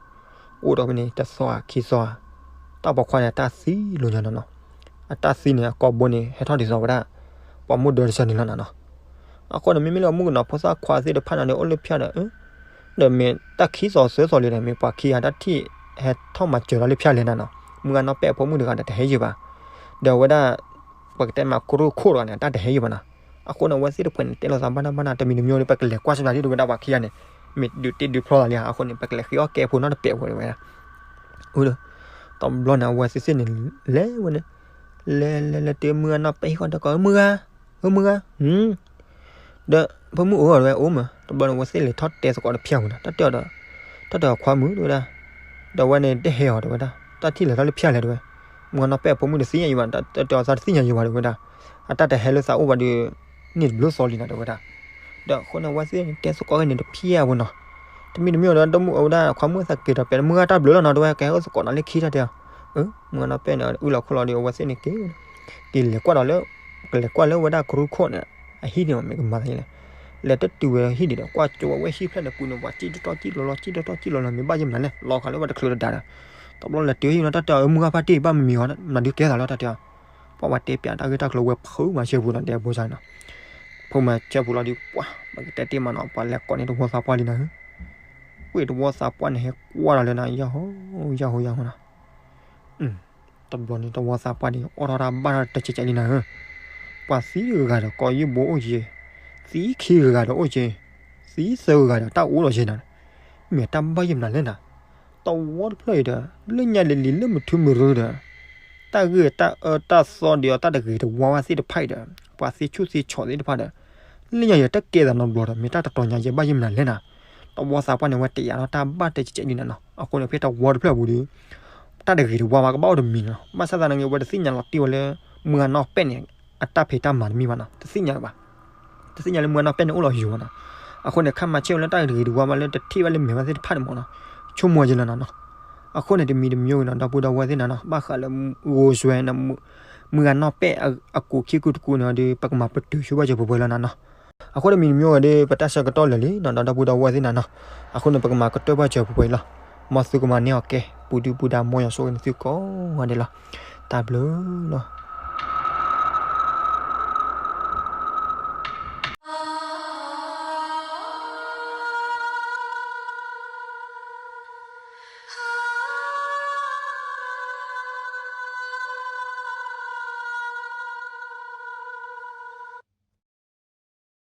အိၣ်ဒီးဖဲန့ၣ် တသီခံသီဧါ, တၢ်ပိာ်ခွါန့ၣ် အတၢ်သံလိာ်ညါနီၤနီၤ. အတၢ်သံန့ၣ် အကိာ်ဘိန့ၣ် ဟဲထီၣ်ဒ်သိးဝဲဒၣ် ပှၤမုၣ်ဒၢတဆၢန့ၣ်လီၤနၤနီၤ. အဃိန့ၣ် မ့မ့ၢ်လၢအမုၣ်ကနီၤဖိသၣ်ခွါသ့ၣ်တဖၣ်န့ၣ် အိၣ်လၢဖၠၣ်ဒီး ဒီးမ့ၢ်တၢ်ခံသီသၢသီလံဒီး မ့ၢ်ပှၤခံဂၤတၢ်ထံၣ်ဟဲထီၣ်မၤစၢၤလီၤလၢဖၠၣ်လဲၣ်နၤနီၤ. မုၢ်ဂၤနီၢ်ပဲၢ်အဖိမုၣ်တဂၤဒီးတဟဲယံာ်ဘၣ်, ဒီးဝဲဒၣ် ပကတဲမးကရူၢ်ခိၣ်တဂၤန့ၣ် အတၢ်တဟဲယံာ်ဘၣ်နီၤ. အဃိန့ၣ် အဝဲသ့ၣ်တဖုန့ၣ် တဲလိာ်သးဘၣ်နၢ်ဘၣ်နၢ် တမံၤတမံၤဒီး ပကလဲၤကွၢ်စၢၤလံဒီးဝဲဒၣ်ပှၤခံဂၤန့ၣ် မ့ၢ်ဒုးတ့ဒုးဖျီသးလံဧါ. အဃိန့ၣ် ပကလဲၤဃ့အီၣ်ကဲဖိနီတပဲာ်ဝဲဝဲဒၣ် တဘျီန့ၣ် အဝဲသ့ၣ်သ့ၣ်န့ၣ် လဲၤဝဲန့ၣ်, လဲၤလဲၤလဲၤတုၤမုၢ်ဂၤနီၢ်ပဲၢ်ဟံၣ်ဃီဒီးကိး မုၢ်ဂၤ, ဧၢမုၢ်ဂၤ, ဒီးဖိမုၣ်အိၣ်ဒီးဝဲအိၣ်မး, တဘျီန့ၣ် အဝဲသ့ၣ်လဲၤထီၣ်တဲသကိးဒီးဖၠၣ်ပူၤနီၤ, တၢ်တဲအီၤဒီး, တၢ်တဲအီၤခွါမုၣ်တဲဝဲဒၣ်, ဒီးဝဲန့ၣ်တဟဲအီၤတဲဝဲဒၣ်, တၢ်ထံၣ်လဲၤထီၣ်လၢဖၠၣ်လဲၣ်တဲဝဲ, မုၢ်ဂၤနီၢ်ပဲၢ်အဖိမုၣ်တသ့ၣ်ညါယံၤဘၣ်, တၢ်တဲအီၤသးတသ့ၣ်ညါယံၤဘၣ်တဲဝဲဒၣ်, အတၢ်တဟဲလၢသးအိၣ်ဘၣ်ဒီး န့ၢ်တဘျုးသီလံနီၤတဲဝဲဒၣ်. ဒီးအဃိန့ၣ် အဝဲသ့ၣ်န့ၣ် တဲသကိးက့ၤန့ၣ်တဖၠၣ်ပူၤနီၤ, တမံၤတမံၤဒီး ဒီမုၣ်ဝဲဒၣ်ခွါမုၣ်သးက့ၤဒီး ပဲာ်မုၢ်ဂၤတၢ်ဘျုးလီၤနီၤ တဲဝဲ ကဟဲအိၣ်သကိးနၤလၢခံတၢ်တဲအီၤ, မုၢ်ဂၤနီၢ်ပဲၢ်န့ၣ် အုၣ်လီၤခိၣ်လီၤဒီး အဝဲသ့ၣ်န့ၣ်က့ၤ, က့ၤလဲၤကွၢ်ဒီးလၢ, ကလဲၤကွၢ်လၢဝဲဒၣ်ကရူၢ်ခိၣ်န့ၣ် အဟံၣ်န့ၣ်မ့ၢ်ကမၤသးလဲၣ်, လဲၤတတုၤဝဲဟံၣ်ဒံးဒီး ကွၢ်ကၠိဝဲဟံၣ်ဖျၢၣ်န့ၣ်ပူၤန့ၣ် ပှၤစံၣ်တတီၢ်စံၣ်လီၤလီၤ စံၣ်တတီၢ်စံၣ်လီၤလီၤ မ့ၢ်ဘၣ်ယဲၢ်မနုၤလဲၣ် လီၤဃာ်လၢဝဲတချုးတဒါဒီး, တဘျီလဲၤတုၤဟံၣ်နီၤ တၢ်တဲအီၤ မုၢ်ဂၤဖါတံၢ် ဘၣ်မမံၤအီၤ မနုၤဒုးကဲသးလီၤ တၢ်တဲအီၤ, ပှၤဝဲတဲပၠးတၢ်ဂ့ၢ်တၢ်ကျိၤဝဲဖုးမၤစၢၤပူၤနီၤ တဲအဖိစၢ်နီၤ, ဖုးမၤစၢၤပူၤလီၤဒီး ပှၤ ပကတဲတ့ၢ်မးနီၤ ပှၤလဲၤကိးန့ၢ်တဝီသးပှၢ်လံနၤဧၢ, ဝ့ၢ်တဝီသးပှၢ်န့ၣ် ဟဲကွၢ်ဒီးလၢနၤ ယၢ်ဟိယၢ်ဟိယၢ်ဟိနီၤ, တဘျီန့ၣ် တဝီသးပှၢ်န့ၣ် အိၣ်ထီၣ်တၢ်ဘၣ်တၢ်တစဲးကဲးလံနၤဧၢ, ပှၤသံဂၤဒီးကိးယုၢ်ဘိအိၣ်က့ၤ, သံခံဂၤဒီးအိၣ်က့ၤ, သံသၢဂၤဒီးတၢ်အိၣ်ဒီးက့ၤနၤ, မ့ၢ်တၢ်ဘၣ်ယဲၢ်မနုၤလဲၣ်နၤ, တဝီတဖျၢၣ်အံၤဒီး လၢညါလံၤလံၤလၢမုၢ်ထူမုၢ်ရူဒီး တၢ်ဂ့ၢ်တၢ်အၢတၢ်သီဒီးတၢ်တဂ့ၤတဝါဝဲသ့ၣ်တဖၣ်အံၤဒီး ပှၤသ့ဆူၣ်သ့ဆီးသ့ၣ်တဖၣ်ဒီး လၢညါယတၢ်ကဲသးနီတဘျီဒီး မ့ၢ်တၢ်တတီၤညါယဲၢ်ဘၣ်ယဲၢ်မနုၤလဲၣ်နၤ, တဝီသးပှၢ်န့ၣ် ဝဲတယာ်ထီၣ်တၢ်ဘၣ်တၢ်စဲးကဲးလံနၤနီၤ, အဃိန့ၣ် ဖဲတဝီတဖျၢၣ်အပူၤဒီး တၢ်တဂ့ၤတဝါဘၣ်ကဘၣ်အိၣ်တမံၤနီၤ, ဘၣ်ဆၣ်သနာ်က့ ဝဲတသ့ၣ်ညါလီၤတံၢ်ဝဲလၢ မုၢ်ဂၤနီၢ်ပဲၢ်န့ၣ် အတၢ်ဖံးတၢ်မၤတမံၤဘၣ်နီၤ, တသ့ၣ်ညါလၢၤဘၣ် တသ့ၣ်ညါလၢမုၢ်ဂၤနီၢ်ပဲၢ်န့ၣ်အိၣ်လီၤယိာ်ဘၣ်နီၤ, အဃိန့ၣ် ခါမၤဆ့ၣ်ဝဲလၢတၢ်တဂ့ၤတဝါဘၣ်လၢတထံၣ်ဘၣ်လၢမဲာ်ဘၣ်သ့ၣ်တဖၣ်န့ၣ်မ့ၢ်နီၤ, ဆိကမိၣ်ယဲၢ်လီၤနၤနီၤ, အဃိန့ၣ် တမံၤတမံၤဝဲနီၤ ဒီပုၢ်ဒီဝဲၢ်သ့ၣ်နၤနီၤ ဘၣ်ဃးလၢဂိၤစွဲ မုၢ်ဂၤနီၢ်ပဲၢ်အကူာ်ခံကူာ်တကူာ်န့ၣ်ဒီး ပကမၤပတုာ်ဆိဘၣ်စၢၤပှဲၤပှဲၤလီၤနၤနီၤ, အဃိန့ၣ်တမံၤတမံၤဝဲဒီး ပတၢ်ဆၢကတီၢ်လၢာ်လံနီၤ ဒီပုၢ်ဒီဝဲၢ်သ့ၣ်နၤနီၤ, အဃိန့ၣ် ပကမၤကတၢၢ်ဘၣ်စၢၤပှဲၤပှဲၤလီၤ, မ်သုကမၤန့ၢ်အီၤကဲ ပူၤဒုပူၤဒါမ်ယွၤဆိၣ်ဂ့ၤန့ၢ်သုကိးဂၤဒဲးလီၤ, တၢ်ဘျုးလီၤ.